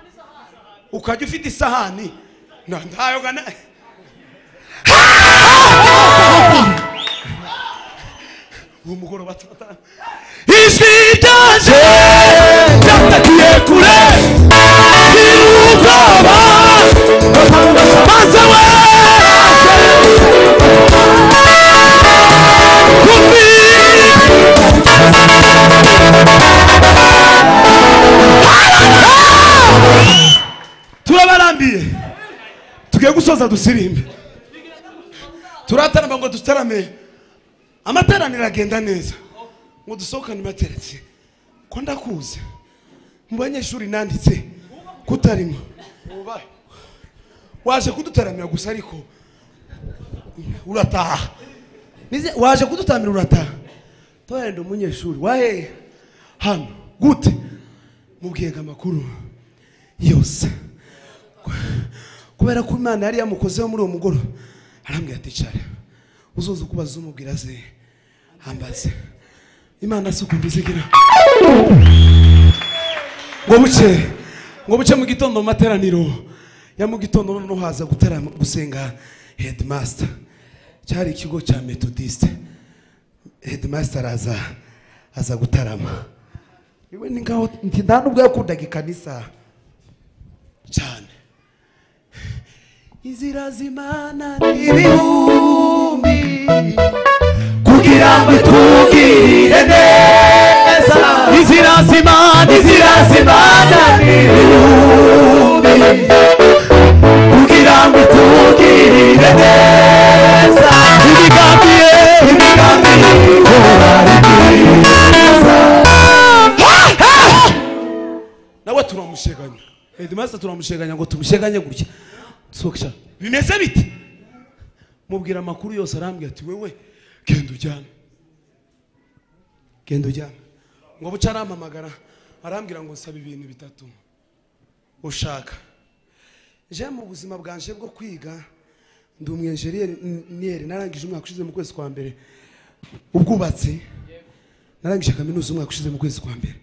S3: ukajya ufite isahani ndayo gana. Uwo mugoroba ijwi ryaje ryatakiye kure irubaba maze we turabarambiye tugiye gusoza dusirimbe turatarama ngo dutarame amateraniro agenda neza ngo dusohokane materetse ko ndakuze mu banyeshuri nanditse kutarimo waje kudutaramira gusa ariko urataha waje kudutaramira urataha toyenda umunyeshuri wahe hano gute mubwiye amakuru yose kubera ko Imana yari yamukozeho muri uwo mugoro arambwira ati cara uzoza kubaza umubwira ze ambaze Imana si ukuntu izigira. Ngo buce mu gitondo mu materaniro ya mu gitondo no haza gutarama gusenga headmaster. Cyari ikigo cya Methodiste. Headmaster aza gutarama. Iwe ni ngaho nta nubwo yakundaga ikanisa cyane. Inzira z'Imana n'ibihumbi kugira ngo tugirire neza. Inzira z'Imana n'ibihumbi kugira ngo tugirire neza. Imigambi ihora ari myiza. Nawe turamusheganya headmaster turamusheganya ngo tumusheganye gutya sokisha bimeze bite mubwira amakuru yose arambwira ati wewe genda ujyane ngo buca arampamagara arambwira ngo nsaba ibintu bitatu ushaka. Je mu buzima bwanje bwo kwiga ndi umwenjeniyeri narangije umwaka ushize mu kwezi kwa mbere ubwubatsi narangije kaminuza umwaka ushize mu kwezi kwa mbere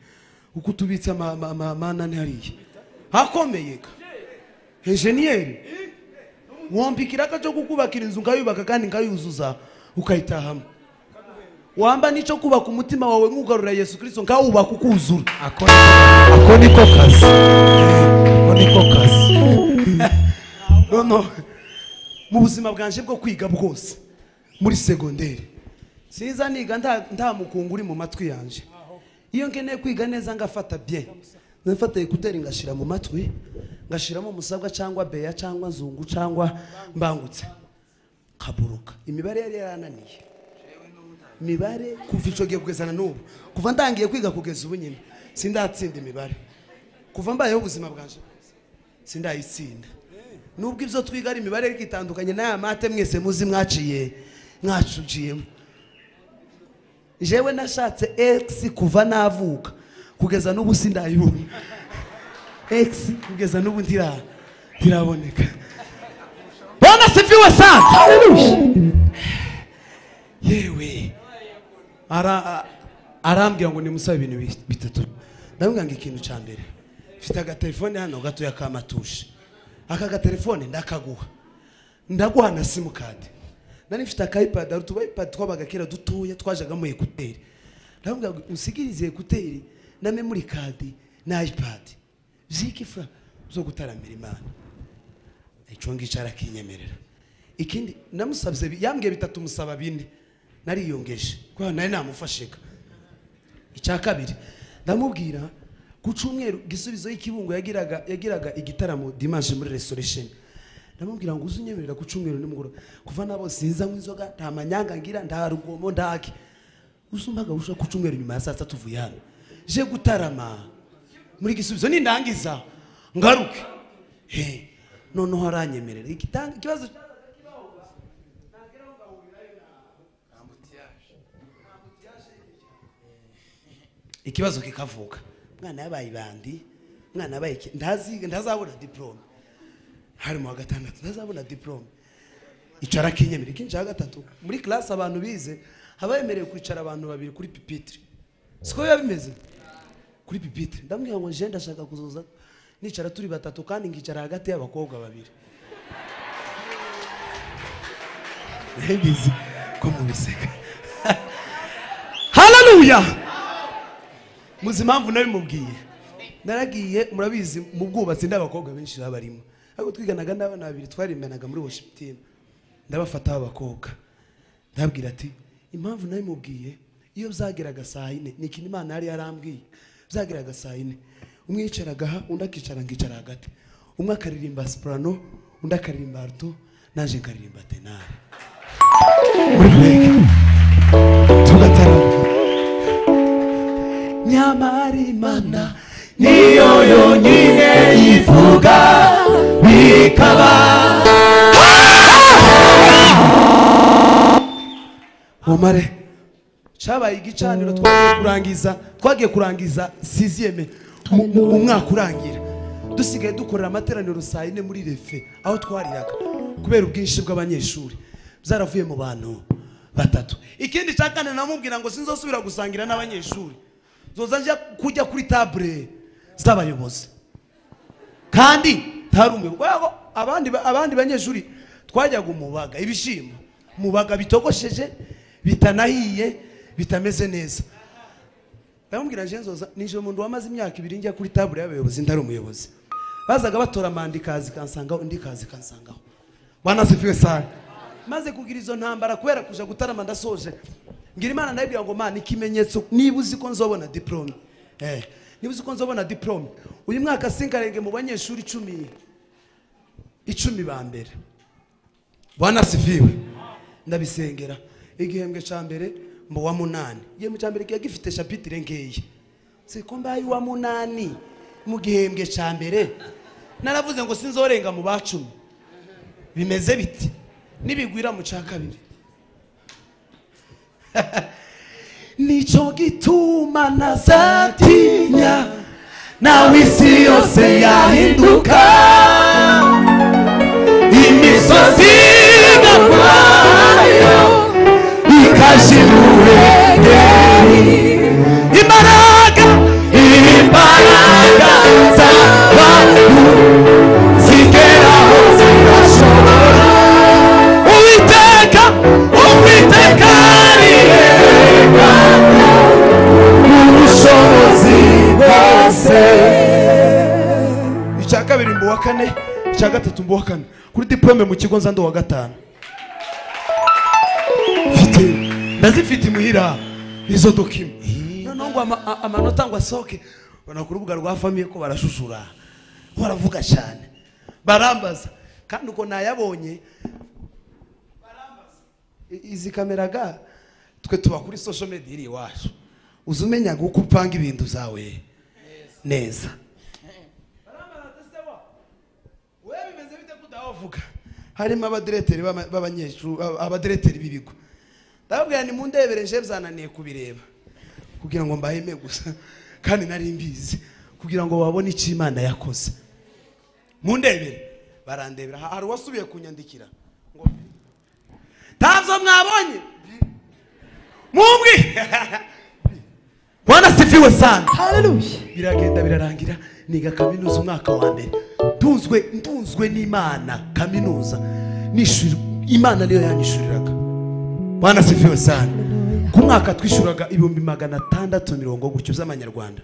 S3: uko tubitse amanani hariya hakomeye enjeniyeri wombikira cyo kukubakira inzu nkayubaka kandi nkayuzuza ukayitahamo wamba nico kubaka umutima wawe nkugarura Yesu Kristo nkawubaka ukuzura.
S4: Ako niko kazi. Ako niko kazi.
S3: No mu buzima bwanje bwo kwiga bwose muri secondaire siza niga nta mukungu uri mu matwi yanje. Iyo nkeneye kwiga neza ngafata bien nafata ekuteri ngashira mu matwi ngashiramo musabwa cyangwa beya cyangwa nzungu cyangwa mbangutse kaburuka. Imibare yari yarananiye imibare kuva ico gihe kugeza na n'ubu kuva ndangiye kwiga kugeza ubu nyine sindatsinda imibare kuva mbayeho ubuzima bwanje sindayitsinda. Nubwo ibyo twiga ari imibare ariko itandukanye n'aya mate mwese muzi mwaciye mwacuciyemo.
S4: Jewe nashatse ex kuva navuka kugeza n'ubu sindayibona. Ex kugeza n'ubu ntiraboneka. Bwana sifiwe sana. Haleluya. Yewe arambwira ngo nimusabe ibintu bitatu. Ndamubwira ngo ikintu ca mbere, mfite agatelefone hano gatoya kamatushe. Aka gatelefone ndakaguha, ndaguha na simukadi. Nari mfite aka iPad, ari utu iPad twabaga kera dutoya twajagamo ekuteri. Ndamubwira ngo unsigirize ekuteri na memory card na iPad zikifra zo gutaramira Imana. Ico ngico arakinyemerera. Ikindi namusabye, yambwiye bitatu musaba bine, nariyongeje kwa nari namufasheka. Icya kabiri ndamubwira ku cyumweru Gisubizo y'Ikibungo yagiraga igitaramo dimanche muri Restoration. Ndamubwira ngo uzunyemerera ku cyumweru nimugoroba, kuva nabo sinza nk'inzoga, nta manyanga ngira, nta rugomo, ndaki. Uzumbaga usha ku cyumweru nyuma ya saa 3 tuvuye hano, je gutarama muri Gisubizo, nindangiza ngaruke. He, noneho aranyemerera. Ikibazo ikibazo kikavuka, mwana yabaye ibandi, mwana yabaye ntazabona diplome. Hari mu wa gatandatu ntazabona diplome. Icara kinyemera. Ikindi cya gatatu, muri class abantu bize habayemerewe kwicara abantu babiri kuri pupitre. Siko biba bimeze kuri pupitre. Ndamubwira ngo je ndashaka kuzoza nicara turi batatu, kandi ngicara hagati y'abakobwa babiri. Ngizi ko mubiseka. Haleluya. Muzi impamvu nabimubwiye? Naragiye, murabizi mu bwubatsi ndabakobwa benshi babarimo, ariko twiganaga n'abana babiri twarimenaga muri worship team. Ndabafata abakobwa ndabwira ati impamvu nabimubwiye, iyo byageraga saa 4 ni ikintu Imana yari yarambwiye. Byageraga saa 4 umwe yicaraga aha, undi akicara ngicara hagati, umwe akaririmba soprano, undi akaririmba alto, naje nkaririmba tenor. Muri break tugatarama. Nyamara Imana niyo yonyine ivuga bikaba. Omare cyabaye igicaniro. Twagiye kurangiza 6e mu mwaka urangira, dusigaye dukorera amateraniro saa 4 muri refe aho twariraga kubera ubwinshi bw'abanyeshuri. Byaravuye mu bantu batatu. Ikindi cya kane namubwira ngo sinzosubira gusangira n'abanyeshuri, zoza nja kujya kuri table z'abayobozi. Kandi tarumwe abandi banyeshuri twajyaga umubaga ibishimbo, mubaga bitogosheje bitanahiye bitameze neza. Ndamubwira nje nzoza nije umuntu wamaze imyaka ibiri njya kuri table y'abayobozi ndari umuyobozi. Bazaga batora amandikazi kansangaho, undi kazi kansangaho. Bwana sifiwe sana. Maze kugira izo ntambara kubera kuja gutarama ndasoje. Ngira Imana ndabibwira ngo Mana ikimenyetso niba uzi ko nzobona diplome. Niba uzi ko nzobona diplome uyu mwaka sinkarenge mu banyeshuri 10 ba mbere. Bwana sifiwe. Ndabisengera. Igihembwe ca mbere mu wa 8. Igihembwe ca mbere kiya gifite chapitre nkeye. Siko mbaye wa 8 mu gihembwe ca mbere. Naravuze ngo sinzorenga mu ba 10. Bimeze biti nibigwira mu ca kabiri. Nico gituma ntazatinya nawe isi yose yahinduka, imisozi igakwayo ikashimuhengeri. Imbaraga z'abantu zigeraho zidashobora. Uwiteka, Uwiteka ariyerekana ubushobozi bwose. Icya kabiri mbu wa kane, icya gatatu mbu wa kane. Kuri diplome mu kigo nza ndo wa 5. Mfite ndazifite imuhira izo document. Noneho ngo amanota ngo asoke, bana ku rubuga rwa famille ko barashushura, baravuga cyane, barambaza. Kandi uko nayabonye barambaza. Izi kamera ga twe tuba kuri social media iri iwacu, uzumenya uko upanga ibintu zawe neza. Barambaza we bimeze bite kudavuga? Harimo abadireteri b'abanyeshuri, abadireteri b'ibigo. Ndababwira ni mundebere nje byananiye kubireba kugira ngo mbaheme gusa, kandi nari mbizi kugira ngo babone icyo Imana yakoze. Mundebere, barandebera. Hari uwasubiye kunyandikira ngo ntavyo mwabonye mumbwi. Bwana sifiwe sana.
S2: Haleluya.
S4: Biragenda birarangira, niga kaminuza umwaka wa mbere, ntunzwe n'Imana. Kaminuza nishuri, Imana niyo yanyishuriraga. Bwana sifiwe sana. Ku mwaka twishuraga 660 gutyo z'amanyarwanda,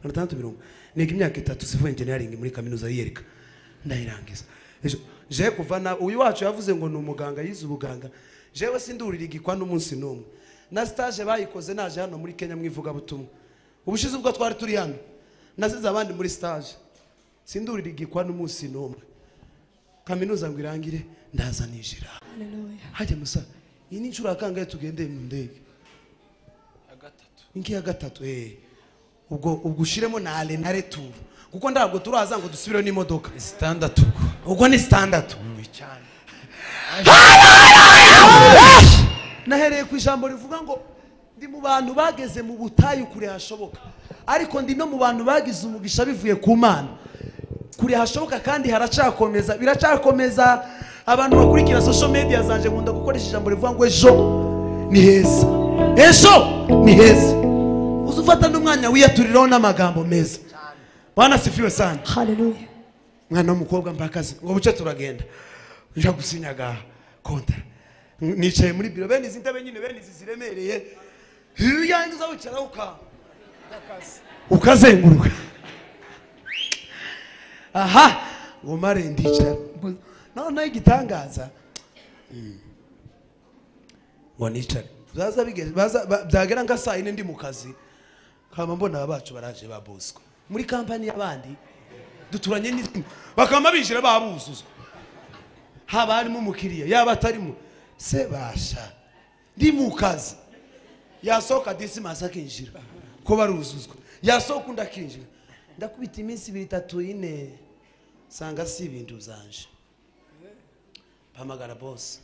S4: 660. Niga imyaka 3 civil engineering muri kaminuza yiyereka, ndayirangiza. Je kuva na uyu wacu yavuze ngo ni umuganga, yize ubuganga. Jewe sindurira igikwa n'umunsi n'umwe. Na stage bayikoze naje hano muri Kenya mwivuga butumwa. Ubushize ubwo twari turi hano nasize abandi muri stage, sindurira igikwa n'umunsi n'umwe. Kaminuza ngo irangire ndaza nijira.
S2: Haleluya.
S4: Hajya musa, iyi ni inshuro yakangaye tugendeye mu ndege?
S1: Ya gatatu.
S4: Inki ya gatatu. Ubwo ushiremo na ale na retour, kuko ndabwo turaza ngo dusubire n'imodoka.
S1: Zitandatu.
S4: Ubwo ni zitandatu
S1: cyane.
S4: Nahereye ku ijambo rivuga ngo ndi mu bantu bageze mu butayu kure hashoboka, ariko ndi no mu bantu bagize umugisha bivuye ku Mana kure hashoboka, kandi haracakomeza, biracakomeza. Abantu bakurikira social media zanje nkunda gukoresha ijambo rivuga ngo ejo ni heza, ejo ni heza. Uzufata n'umwanya wiyaturiraho n'amagambo meza. Bwana sifiwe sana.
S2: Haleluya.
S4: Mwana w'umukobwa mbakazi ngo buce turagenda, nja gusinyaga kontra. Nicaye muri biro, bene izi ntebe nyine, bene izi ziremereye, yangiza wicara ukazenguruka. Aha ngo mare ndicara. None igitangaza ngo nicare, baza bigeze baza byagera nka saa 4 ndi mu kazi, kama mbona abacu baraje ba Bosco muri kampani y'abandi duturanye n'izindi, bakama binjira babuzuzwa, haba harimo umukiriya yaba atarimo se basha, ndi mu kazi. Yasohoka Dismas akinjira ko baruzuzwa, yasohoka undi akinjira. Ndakubita iminsi 2 3 4 sanga si ibintu zanje. Pamagara boss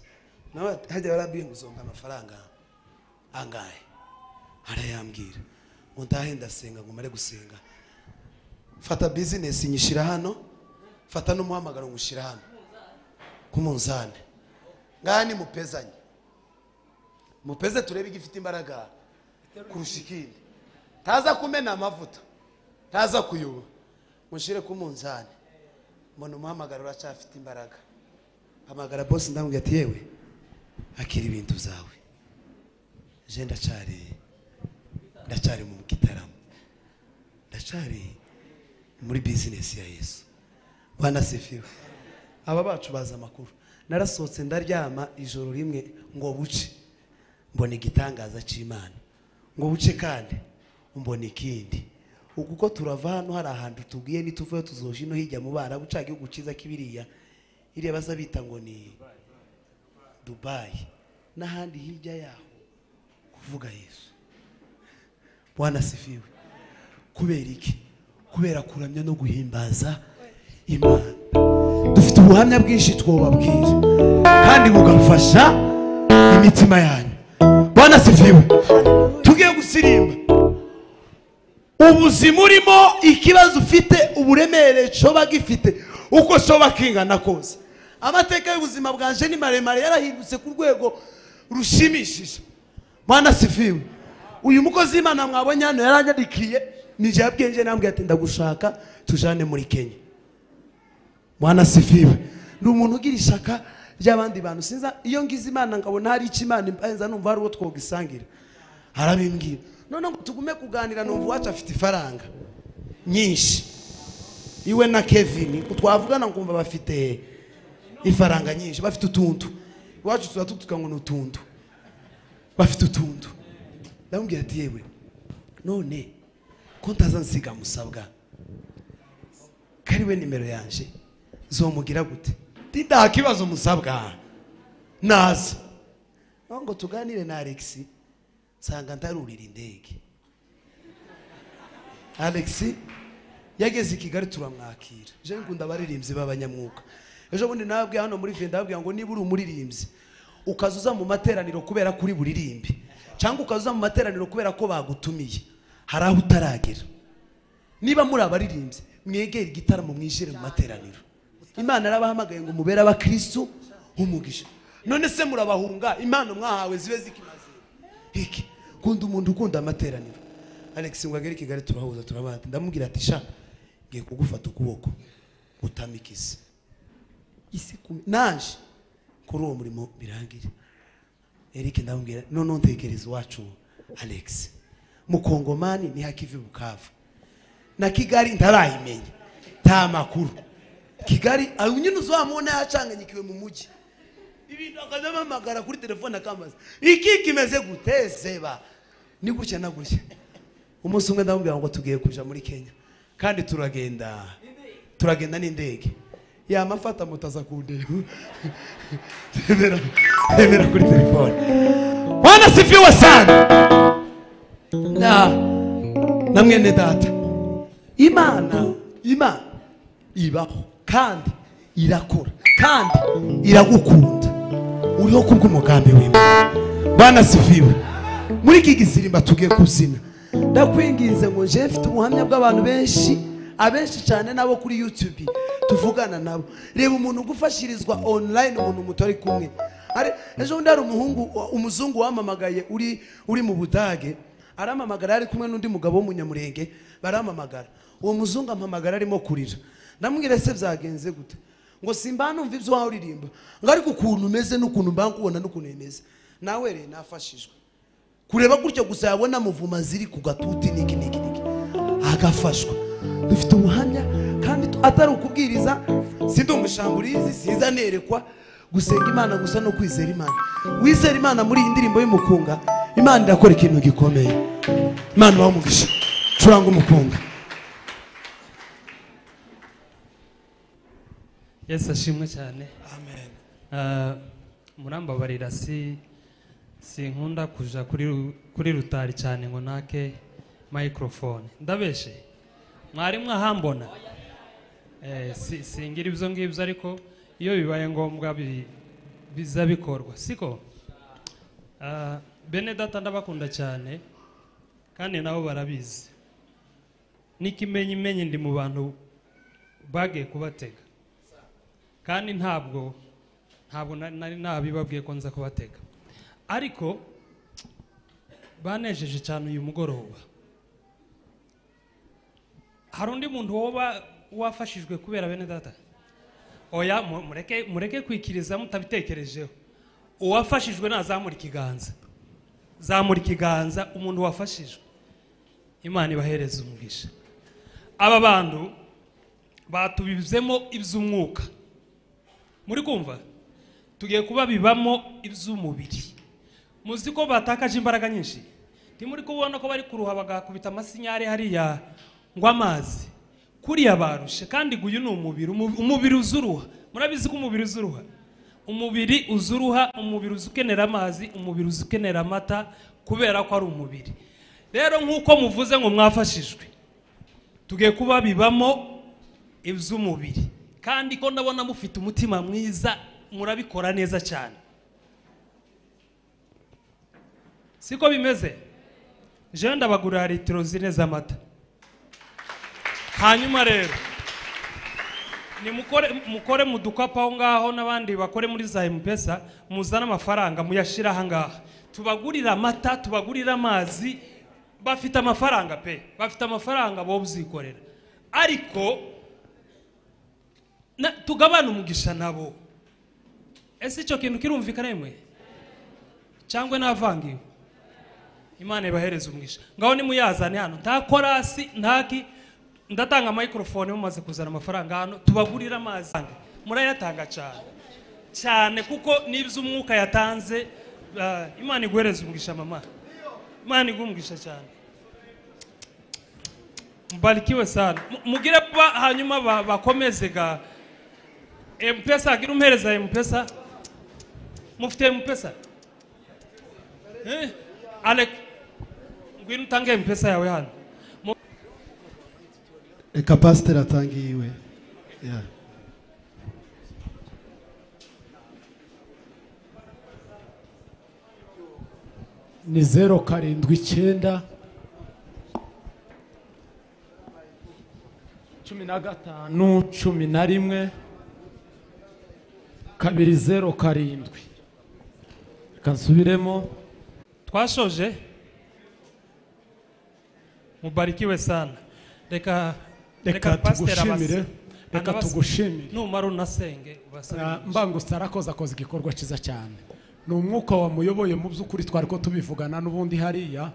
S4: nawe hajya barabwiye ngo uzomba amafaranga angahe, arayambwira ngo ndahe ndasenga ngo mare gusenga, fata business nyishira hano, fata n'umuhamagaro ngushira hano ku munzane, ngani mupezanye mupeze turebe igifite imbaraga kurusha ikindi, taza kumena amavuta, taza kuyoba, mushire ku munzane. Mbona umuhamagaro uracafite imbaraga. Hamagara boss ndamubwira ati yewe akira ibintu zawe, je ndacari mu gitaramo, ndacari muri business ya Yesu. Bwana sifiwe. Aba bacu baza amakuru. Narasohotse ndaryama ijoro rimwe ngo buce, mbona igitangaza cy'Imana, ngo buce kandi mbona ikindi. Uko turava hano hari ahantu tubwiye nituvuye tuzoje ino hirya mu bara buca igihugu ciza kibiriya iriya baza bita ngo ni Dubai n'ahandi hirya yaho kuvuga Yesu. Bwana sifiwe. Kubera iki? Kubera kuramya no guhimbaza Imana. Dufite ubuhamya bwinshi twobabwira kandi bugafasha imitima yanyu. Bwana sifiwe. Tugiye gusirimba. Ubuzima urimo, ikibazo ufite, uburemere coba gifite, uko coba kingana kose. Amateka y'ubuzima bwanje ni maremare, yarahindutse ku rwego rushimishije. Bwana sifiwe. Uyu mukozi Imana mwabonye hano yaranyadikiye, nije yabwiye nambwiye ati ndagushaka tujane muri Kenya. Bwana sifiwe. Ndi umuntu ugira ishaka ry'abandi bantu. Sinza iyo ngize Imana nkabona hari icyo Imana impenza, numva hari uwo twogisangira, arabimbwira. None ngo tugume kuganira, numva wacu afite ifaranga nyinshi, iwe na Kevin twavugana nkumva bafite ifaranga nyinshi, bafite utuntu. Iwacu tuba tutuka ngo n'utuntu, bafite utuntu. Ndamubwira ati yewe none ko ntaza nsiga musabwa kariwe nimero yanje zomugira gute? Nta kibazo musabwa naza ngo tuganire na Alex, sanga ntarurira indege. Alex yageze i Kigali turamwakira. Je nkunda abaririmbyi b'abanyamwuka. Ejo bundi nababwiye hano muri Venda, nababwiye ngo niba uri umuririmbyi Ukazuza mu materaniro kubera kuri buririmbi, cyangwa ukazuza mu materaniro kubera ko bagutumiye, hari aho utaragera. Niba muri abaririmbyi, mwegere igitaramo, mwijire mu materaniro. Imana yarabahamagaye ngo mubere abakristo umugisha. None se murabahunga impano mwahawe zibe zikimaze iki? Kunda umuntu ukunda amateraniro. Alex ngo agere Kigali turahuza turabata, ndamubwira ati sha ngiye kugufata ukuboko utamikise isi naje kuri uwo murimo birangire. Eric ndamubwira none ntekereza wacu Alex mukongomani ni hakivi Bukavu na Kigali ntarayimenya ta makuru. Kigali nyine uzamubona yacanganyikiwe mu mujyi, ibintu akazamamagara kuri telefone akambaza iki kimeze gutezeba ni gutya na gutya. Umunsi umwe ndamubwira ngo tugiye kuja muri Kenya kandi turagenda n'indege, yamafata mutaza kundeba temera kuri telefone. Bwana sifiwe sana. Na mwene data, Imana ibaho kandi irakora kandi iragukunda, uriho kubw'umugambi w'Imana. Bwana sifiwe. Muri iki gisirimba tugiye kuzina, ndakwinginze ngo nje mfite ubuhamya bw'abantu benshi, abenshi cyane nabo kuri YouTube tuvugana nabo. Reba umuntu ugufashirizwa online, umuntu mutari kumwe. Ari ejo bundi hari umuhungu umuzungu wamamagaye uri mu Budage, aramamagara ari kumwe n'undi mugabo w'umunyamurenge, baramamagara. Uwo muzungu ampamagara arimo kurira. Ndamubwira se byagenze gute? Ngo simba numva ibyo wawe uririmba, ngo ariko ukuntu umeze n'ukuntu mbangubona n'ukuntu imeze. Nawe re nafashijwe. Kureba gutyo gusa yabona muvuma ziri ku gatuti niki niki niki, agafashwa. Dufite ubuhamya kandi atari ukubwiriza, sindi umushamburizi, siza nerekwa, gusenga Imana gusa no kwizera Imana. Wizera Imana muri iyi ndirimbo y'umukunga, Imana irakora ikintu gikomeye. Imana ibahe umugisha. Curanga umukunga.
S5: Yesu ashimwe cyane.
S4: Amen.
S5: Murambabarira sinkunda kuja kuri rutari cyane ngo nake microphone. Ndabeshe mwari mwahambona. Singira ibyo ngibyo, ariko iyo bibaye ngombwa biza bikorwa, siko? Bene data ndabakunda cyane kandi nabo barabizi. Nikimenyi ndi mu bantu bagiye kubatega, kandi ntabwo nari nabibabwiye ko nza kubatega, ariko banejeje cyane uyu mugoroba. Hari undi muntu woba wafashijwe kubera bene data? Oya, mureke kwikiriza mutabitekerejeho. Uwafashijwe nazamura ikiganza, zamura ikiganza. Umuntu wafashijwe, Imana ibahereza umugisha. Aba bantu batubizemo iby'umwuka, muri kumva tugiye kubabibamo iby'umubiri. Muzi ko batakaje imbaraga nyinshi, ntimuri kubona ko bari kuruha bagakubita amasinyari hariya ngo amazi kuriya barushe. Kandi guyu ni umubiri, umubiri uzuruha. Murabizi ko umubiri uzuruha, umubiri uzuruha, umubiri uzukenera amazi, umubiri uzukenera amata, kubera ko ari umubiri. Rero nkuko muvuze ngo mwafashijwe, tugiye kubabibamo iby'umubiri. Kandi ko ndabona mufite umutima mwiza, murabikora neza cyane, siko bimeze? Je ndabagurira litiro 4 z'amata. Hanyuma rero ni mukore mu dukapa aho ngaho, n'abandi bakore muri za M-Pesa, muzana amafaranga muyashira aha ngaha, tubagurira amata, tubagurira amazi. Bafite amafaranga pe, bafite amafaranga bo byikorera, ariko tugabana umugisha nabo. Ese icyo kintu kirumvikana yemwe cyangwa navangiwe? Imana ibahereza umugisha. Ngaho nimuyazane hano, nta korasi ntaki, ndatanga microphone mumaze kuzana amafaranga hano, tubagurira amazi. Murayatanga cyane cyane, kuko n'iby'umwuka yatanze. Imana iguhereza umugisha mama, Imana iguhe cyane. Mbarikiwe sana. Mugire pa hanyuma bakomeze ga M-Pesa. Agira umhereza M-Pesa. Mufite M-Pesa? Alec, ngwino utange M-Pesa yawe hano.
S1: Eka pastor atangiwe. Yeah.
S6: Ni 079 15 11 207. Reka nsubiremo.
S5: Twashoje. Mubarikiwe sana. Reka tugushimire.
S6: Reka tugushimire.
S5: Numara unasenge ubasabe.
S6: Mbangutse arakoze akoze igikorwa cyiza cyane. Ni umwuka wamuyoboye mu by'ukuri, twari ko tubivugana n'ubundi hariya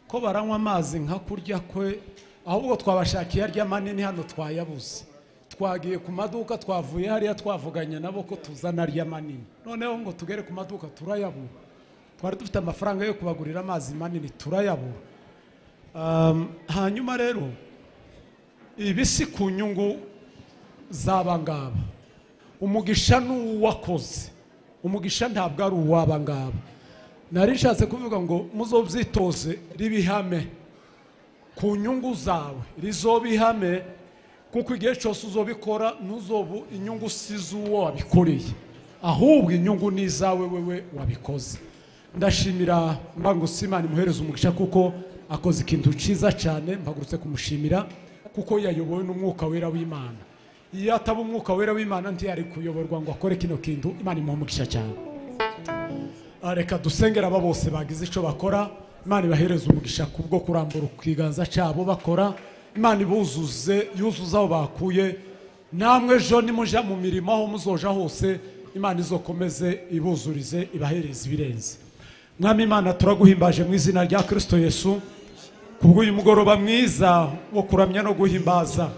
S6: ko baranywa amazi nka kurya kwe, ahubwo twabashakiye arya manini hano twayabuze. Twagiye ku maduka, twavuye hariya twavuganye nabo ko tuzana arya manini, noneho ngo tugere ku maduka turayabura. Twari dufite amafaranga yo kubagurira amazi manini turayabura. Hanyuma rero ibi si ku nyungu z'aba ngaba. Umugisha ni uwakoze, umugisha ntabwo ari uw'aba ngaba. Nari nshatse kuvuga ngo muzobyitoze ribihame ku nyungu zawe, rizobihame, kuko igihe cyose uzobikora ntuzobu inyungu si z'uwo wabikoreye, ahubwo inyungu ni izawe wewe wabikoze. Ndashimira Mbangutse, Imana imuhereze umugisha kuko akoze ikintu cyiza cyane. Mpagurutse kumushimira kuko yayobowe n'umwuka wera w'Imana. Iyo ataba umwuka wera w'Imana ntiyari kuyoborwa ngo akore kino kintu. Imana imuhe umugisha cyane. Reka dusengera aba bose bagize icyo bakora. Imana ibahereze umugisha kubwo kurambura ikiganza cyabo bakora. Imana ibuzuze, yuzuze aho bakuye. Namwe ejo nimuja mu mirimo aho muzoja hose, Imana izokomeze ibuzurize, ibahereze ibirenze. Mwami Imana, turaguhimbaje mu izina rya Kristo Yesu kubw'uyu mugoroba mwiza wo kuramya no guhimbaza.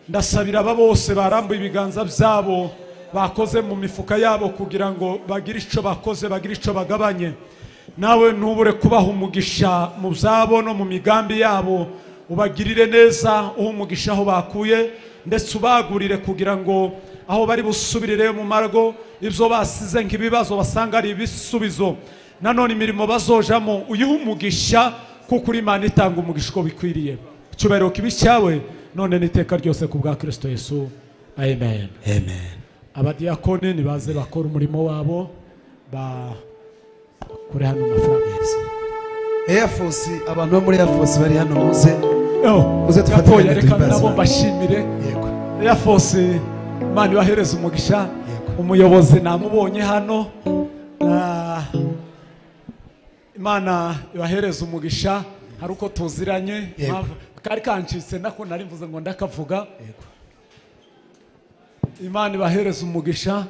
S6: Ndasabira aba bose barambuye ibiganza byabo, bakoze mu mifuka yabo kugira ngo bagire icyo bakoze, bagire icyo bagabanye. Nawe ntubure kubaha umugisha mu byabo no mu migambi yabo, ubagirire neza, uhe umugisha aho bakuye, ndetse ubagurire kugira ngo aho bari busubirire mu margo ibyo basize nk'ibibazo basanga ari ibisubizo. Nanone imirimo bazojamo uyihe umugisha, kuko uri Imana itanga umugisha uko bikwiriye. Icyubahiro kibe cyawe none n'iteka ryose ku bwa Kristo Yesu. Amen.
S4: Amen.
S6: Abadiyakoni nibaze bakora umurimo wabo, bakure hano amafaranga.
S4: Air Force, abantu bo muri Air Force bari hano, muze muze tufatanye.
S6: Reka nabo mbashimire.
S4: Yego.
S6: Air Force, Imana ibahereze umugisha. Umuyobozi namubonye hano. Imana ibahereze umugisha. Hari uko tuziranye, kari kancitse nako nari mvuze ngo ndakavuga. Imana ibahereze umugisha.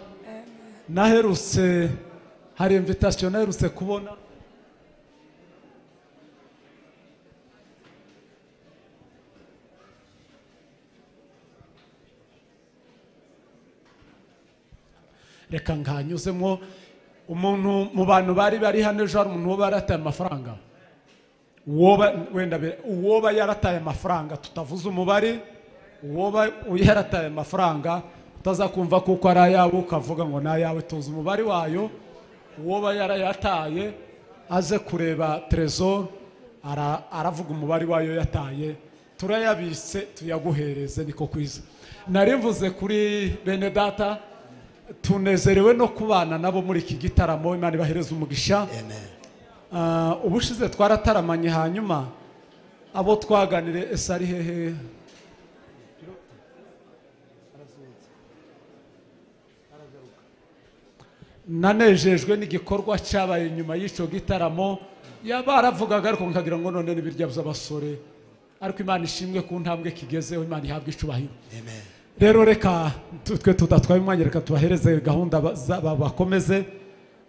S6: Naherutse hari invitation naherutse kubona. Reka nkanyuzemo umuntu mu bantu bari hano ejo, hari umuntu woba yarataye amafaranga, uwoba yarataye amafaranga tutavuze umubare, uwoba yarataye amafaranga utazakumva kuko ari ayawe ukavuga ngo ni ayawe, tuzi umubare wayo. Uwoba yarayataye aze kureba Trésor, aravuga umubare wayo yataye, turayabitse tuyaguhereze, niko kwiza. Nari mvuze kuri bene data, tunezerewe no kubana nabo muri iki gitaramo. Imana ibahereze umugisha. Ubushize twarataramanye, hanyuma abo twaganire ese ari hehe? Nanejejwe n'igikorwa cyabaye nyuma y'icyo gitaramo. Yabaravugaga ariko nkagira ngo none n'ibirya by'abasore, ariko Imana ishimwe ku ntambwe kigezeho. Imana ihabwe icubahiro.
S4: Amen.
S6: Rero reka twe tudatwaye umwanya, reka tubahereze gahunda bakomeze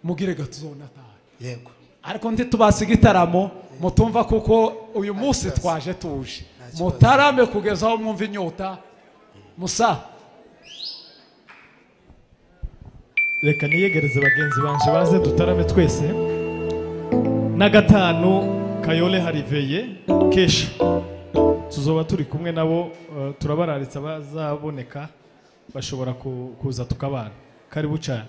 S6: mugire gatuzonataha.
S4: Yego.
S6: Ariko ntitubasiga igitaramo mutumva, kuko uyu munsi twaje tuje mutarame kugeza aho mwumva inyota. Musa,
S7: reka niyegereze bagenzi banje baze dutarame twese. Na gatanu Kayole hariveye kesha tuzoba turi kumwe nabo, turabararitsa bazaboneka bashobora kuza tukabana. Karibu cyane.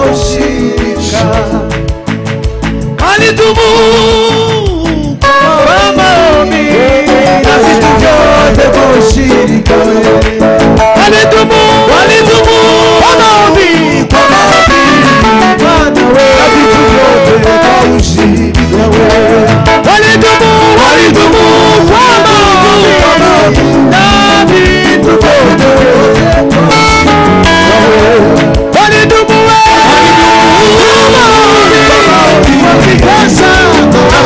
S4: kwa ushirika. Walidumu kwa maombi na vitu vyote kwa ushirika. Walidumu, walidumu kwa maombi, kwa maombi Bwana we, na vitu vyote kwa ushirika we. Walidumu, walidumu kwa maombi, kwa maombi na vitu vyote kwa ushirika we. Walidumu we, walidumu kwa maombi, wakikesha na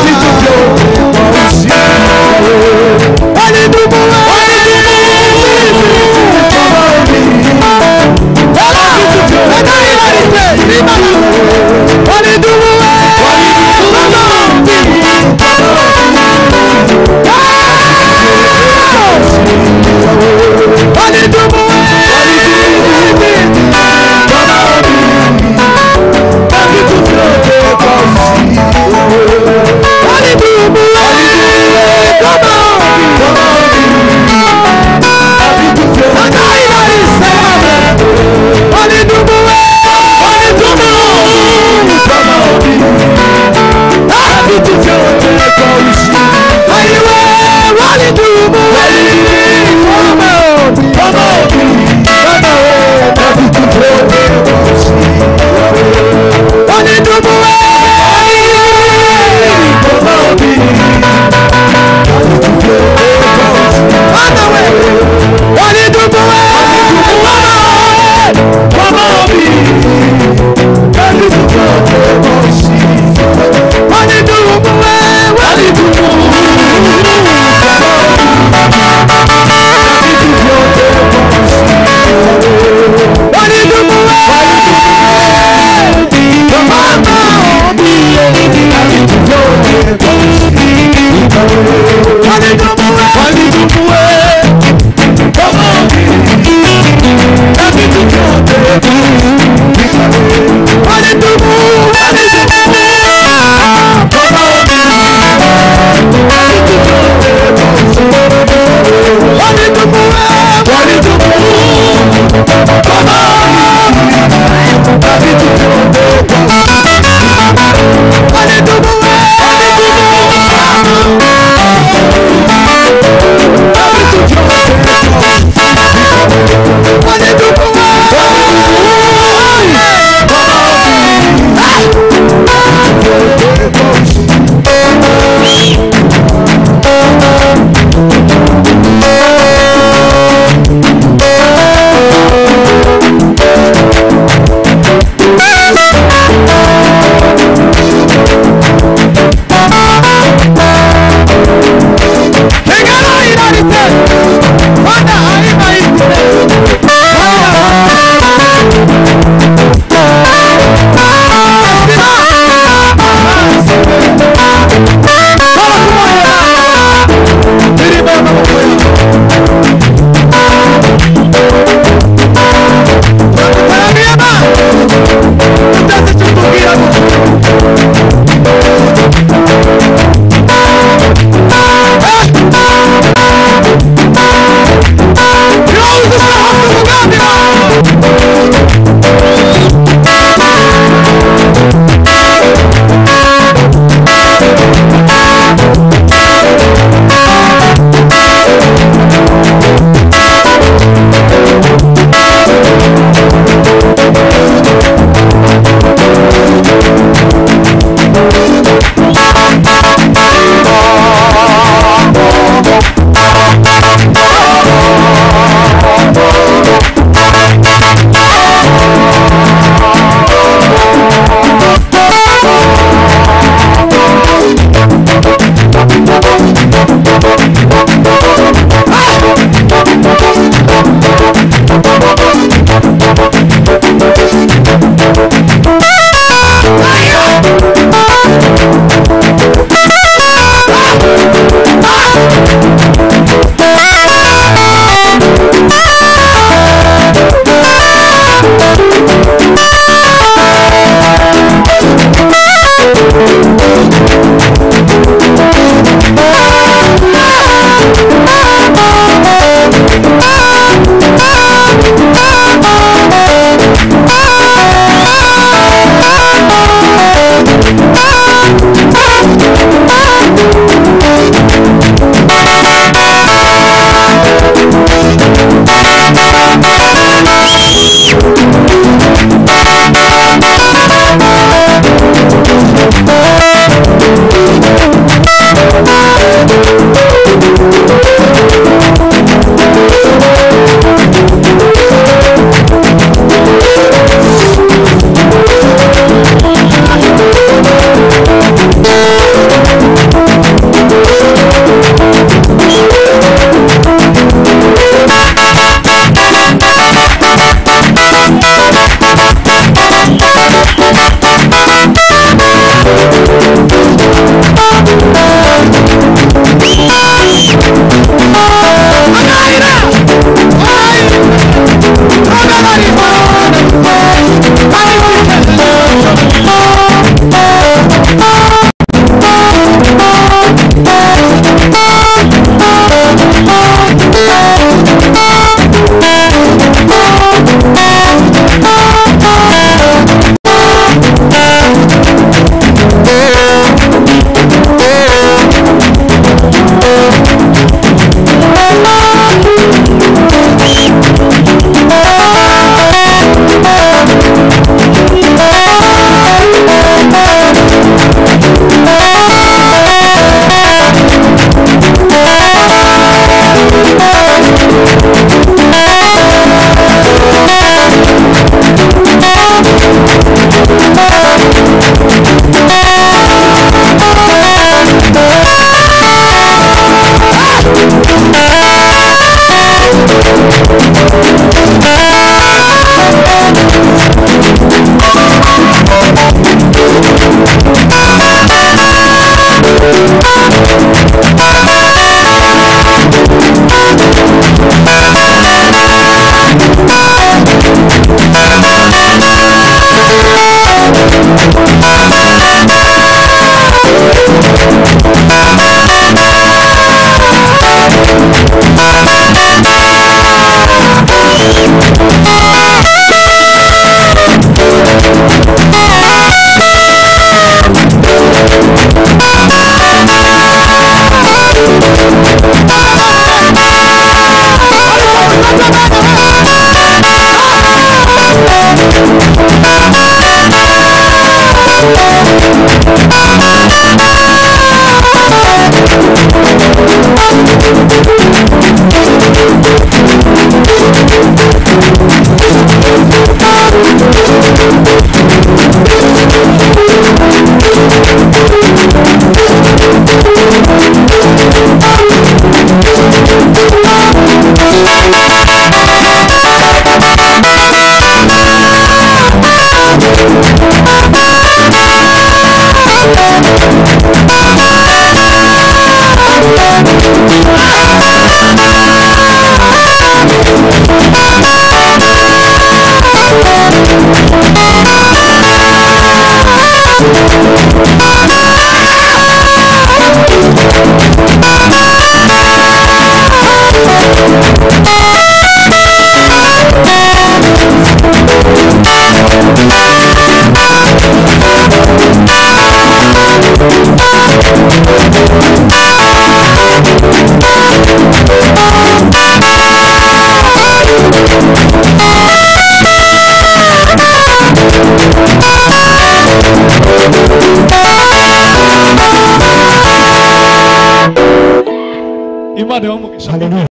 S7: Imana ibahe umugisha.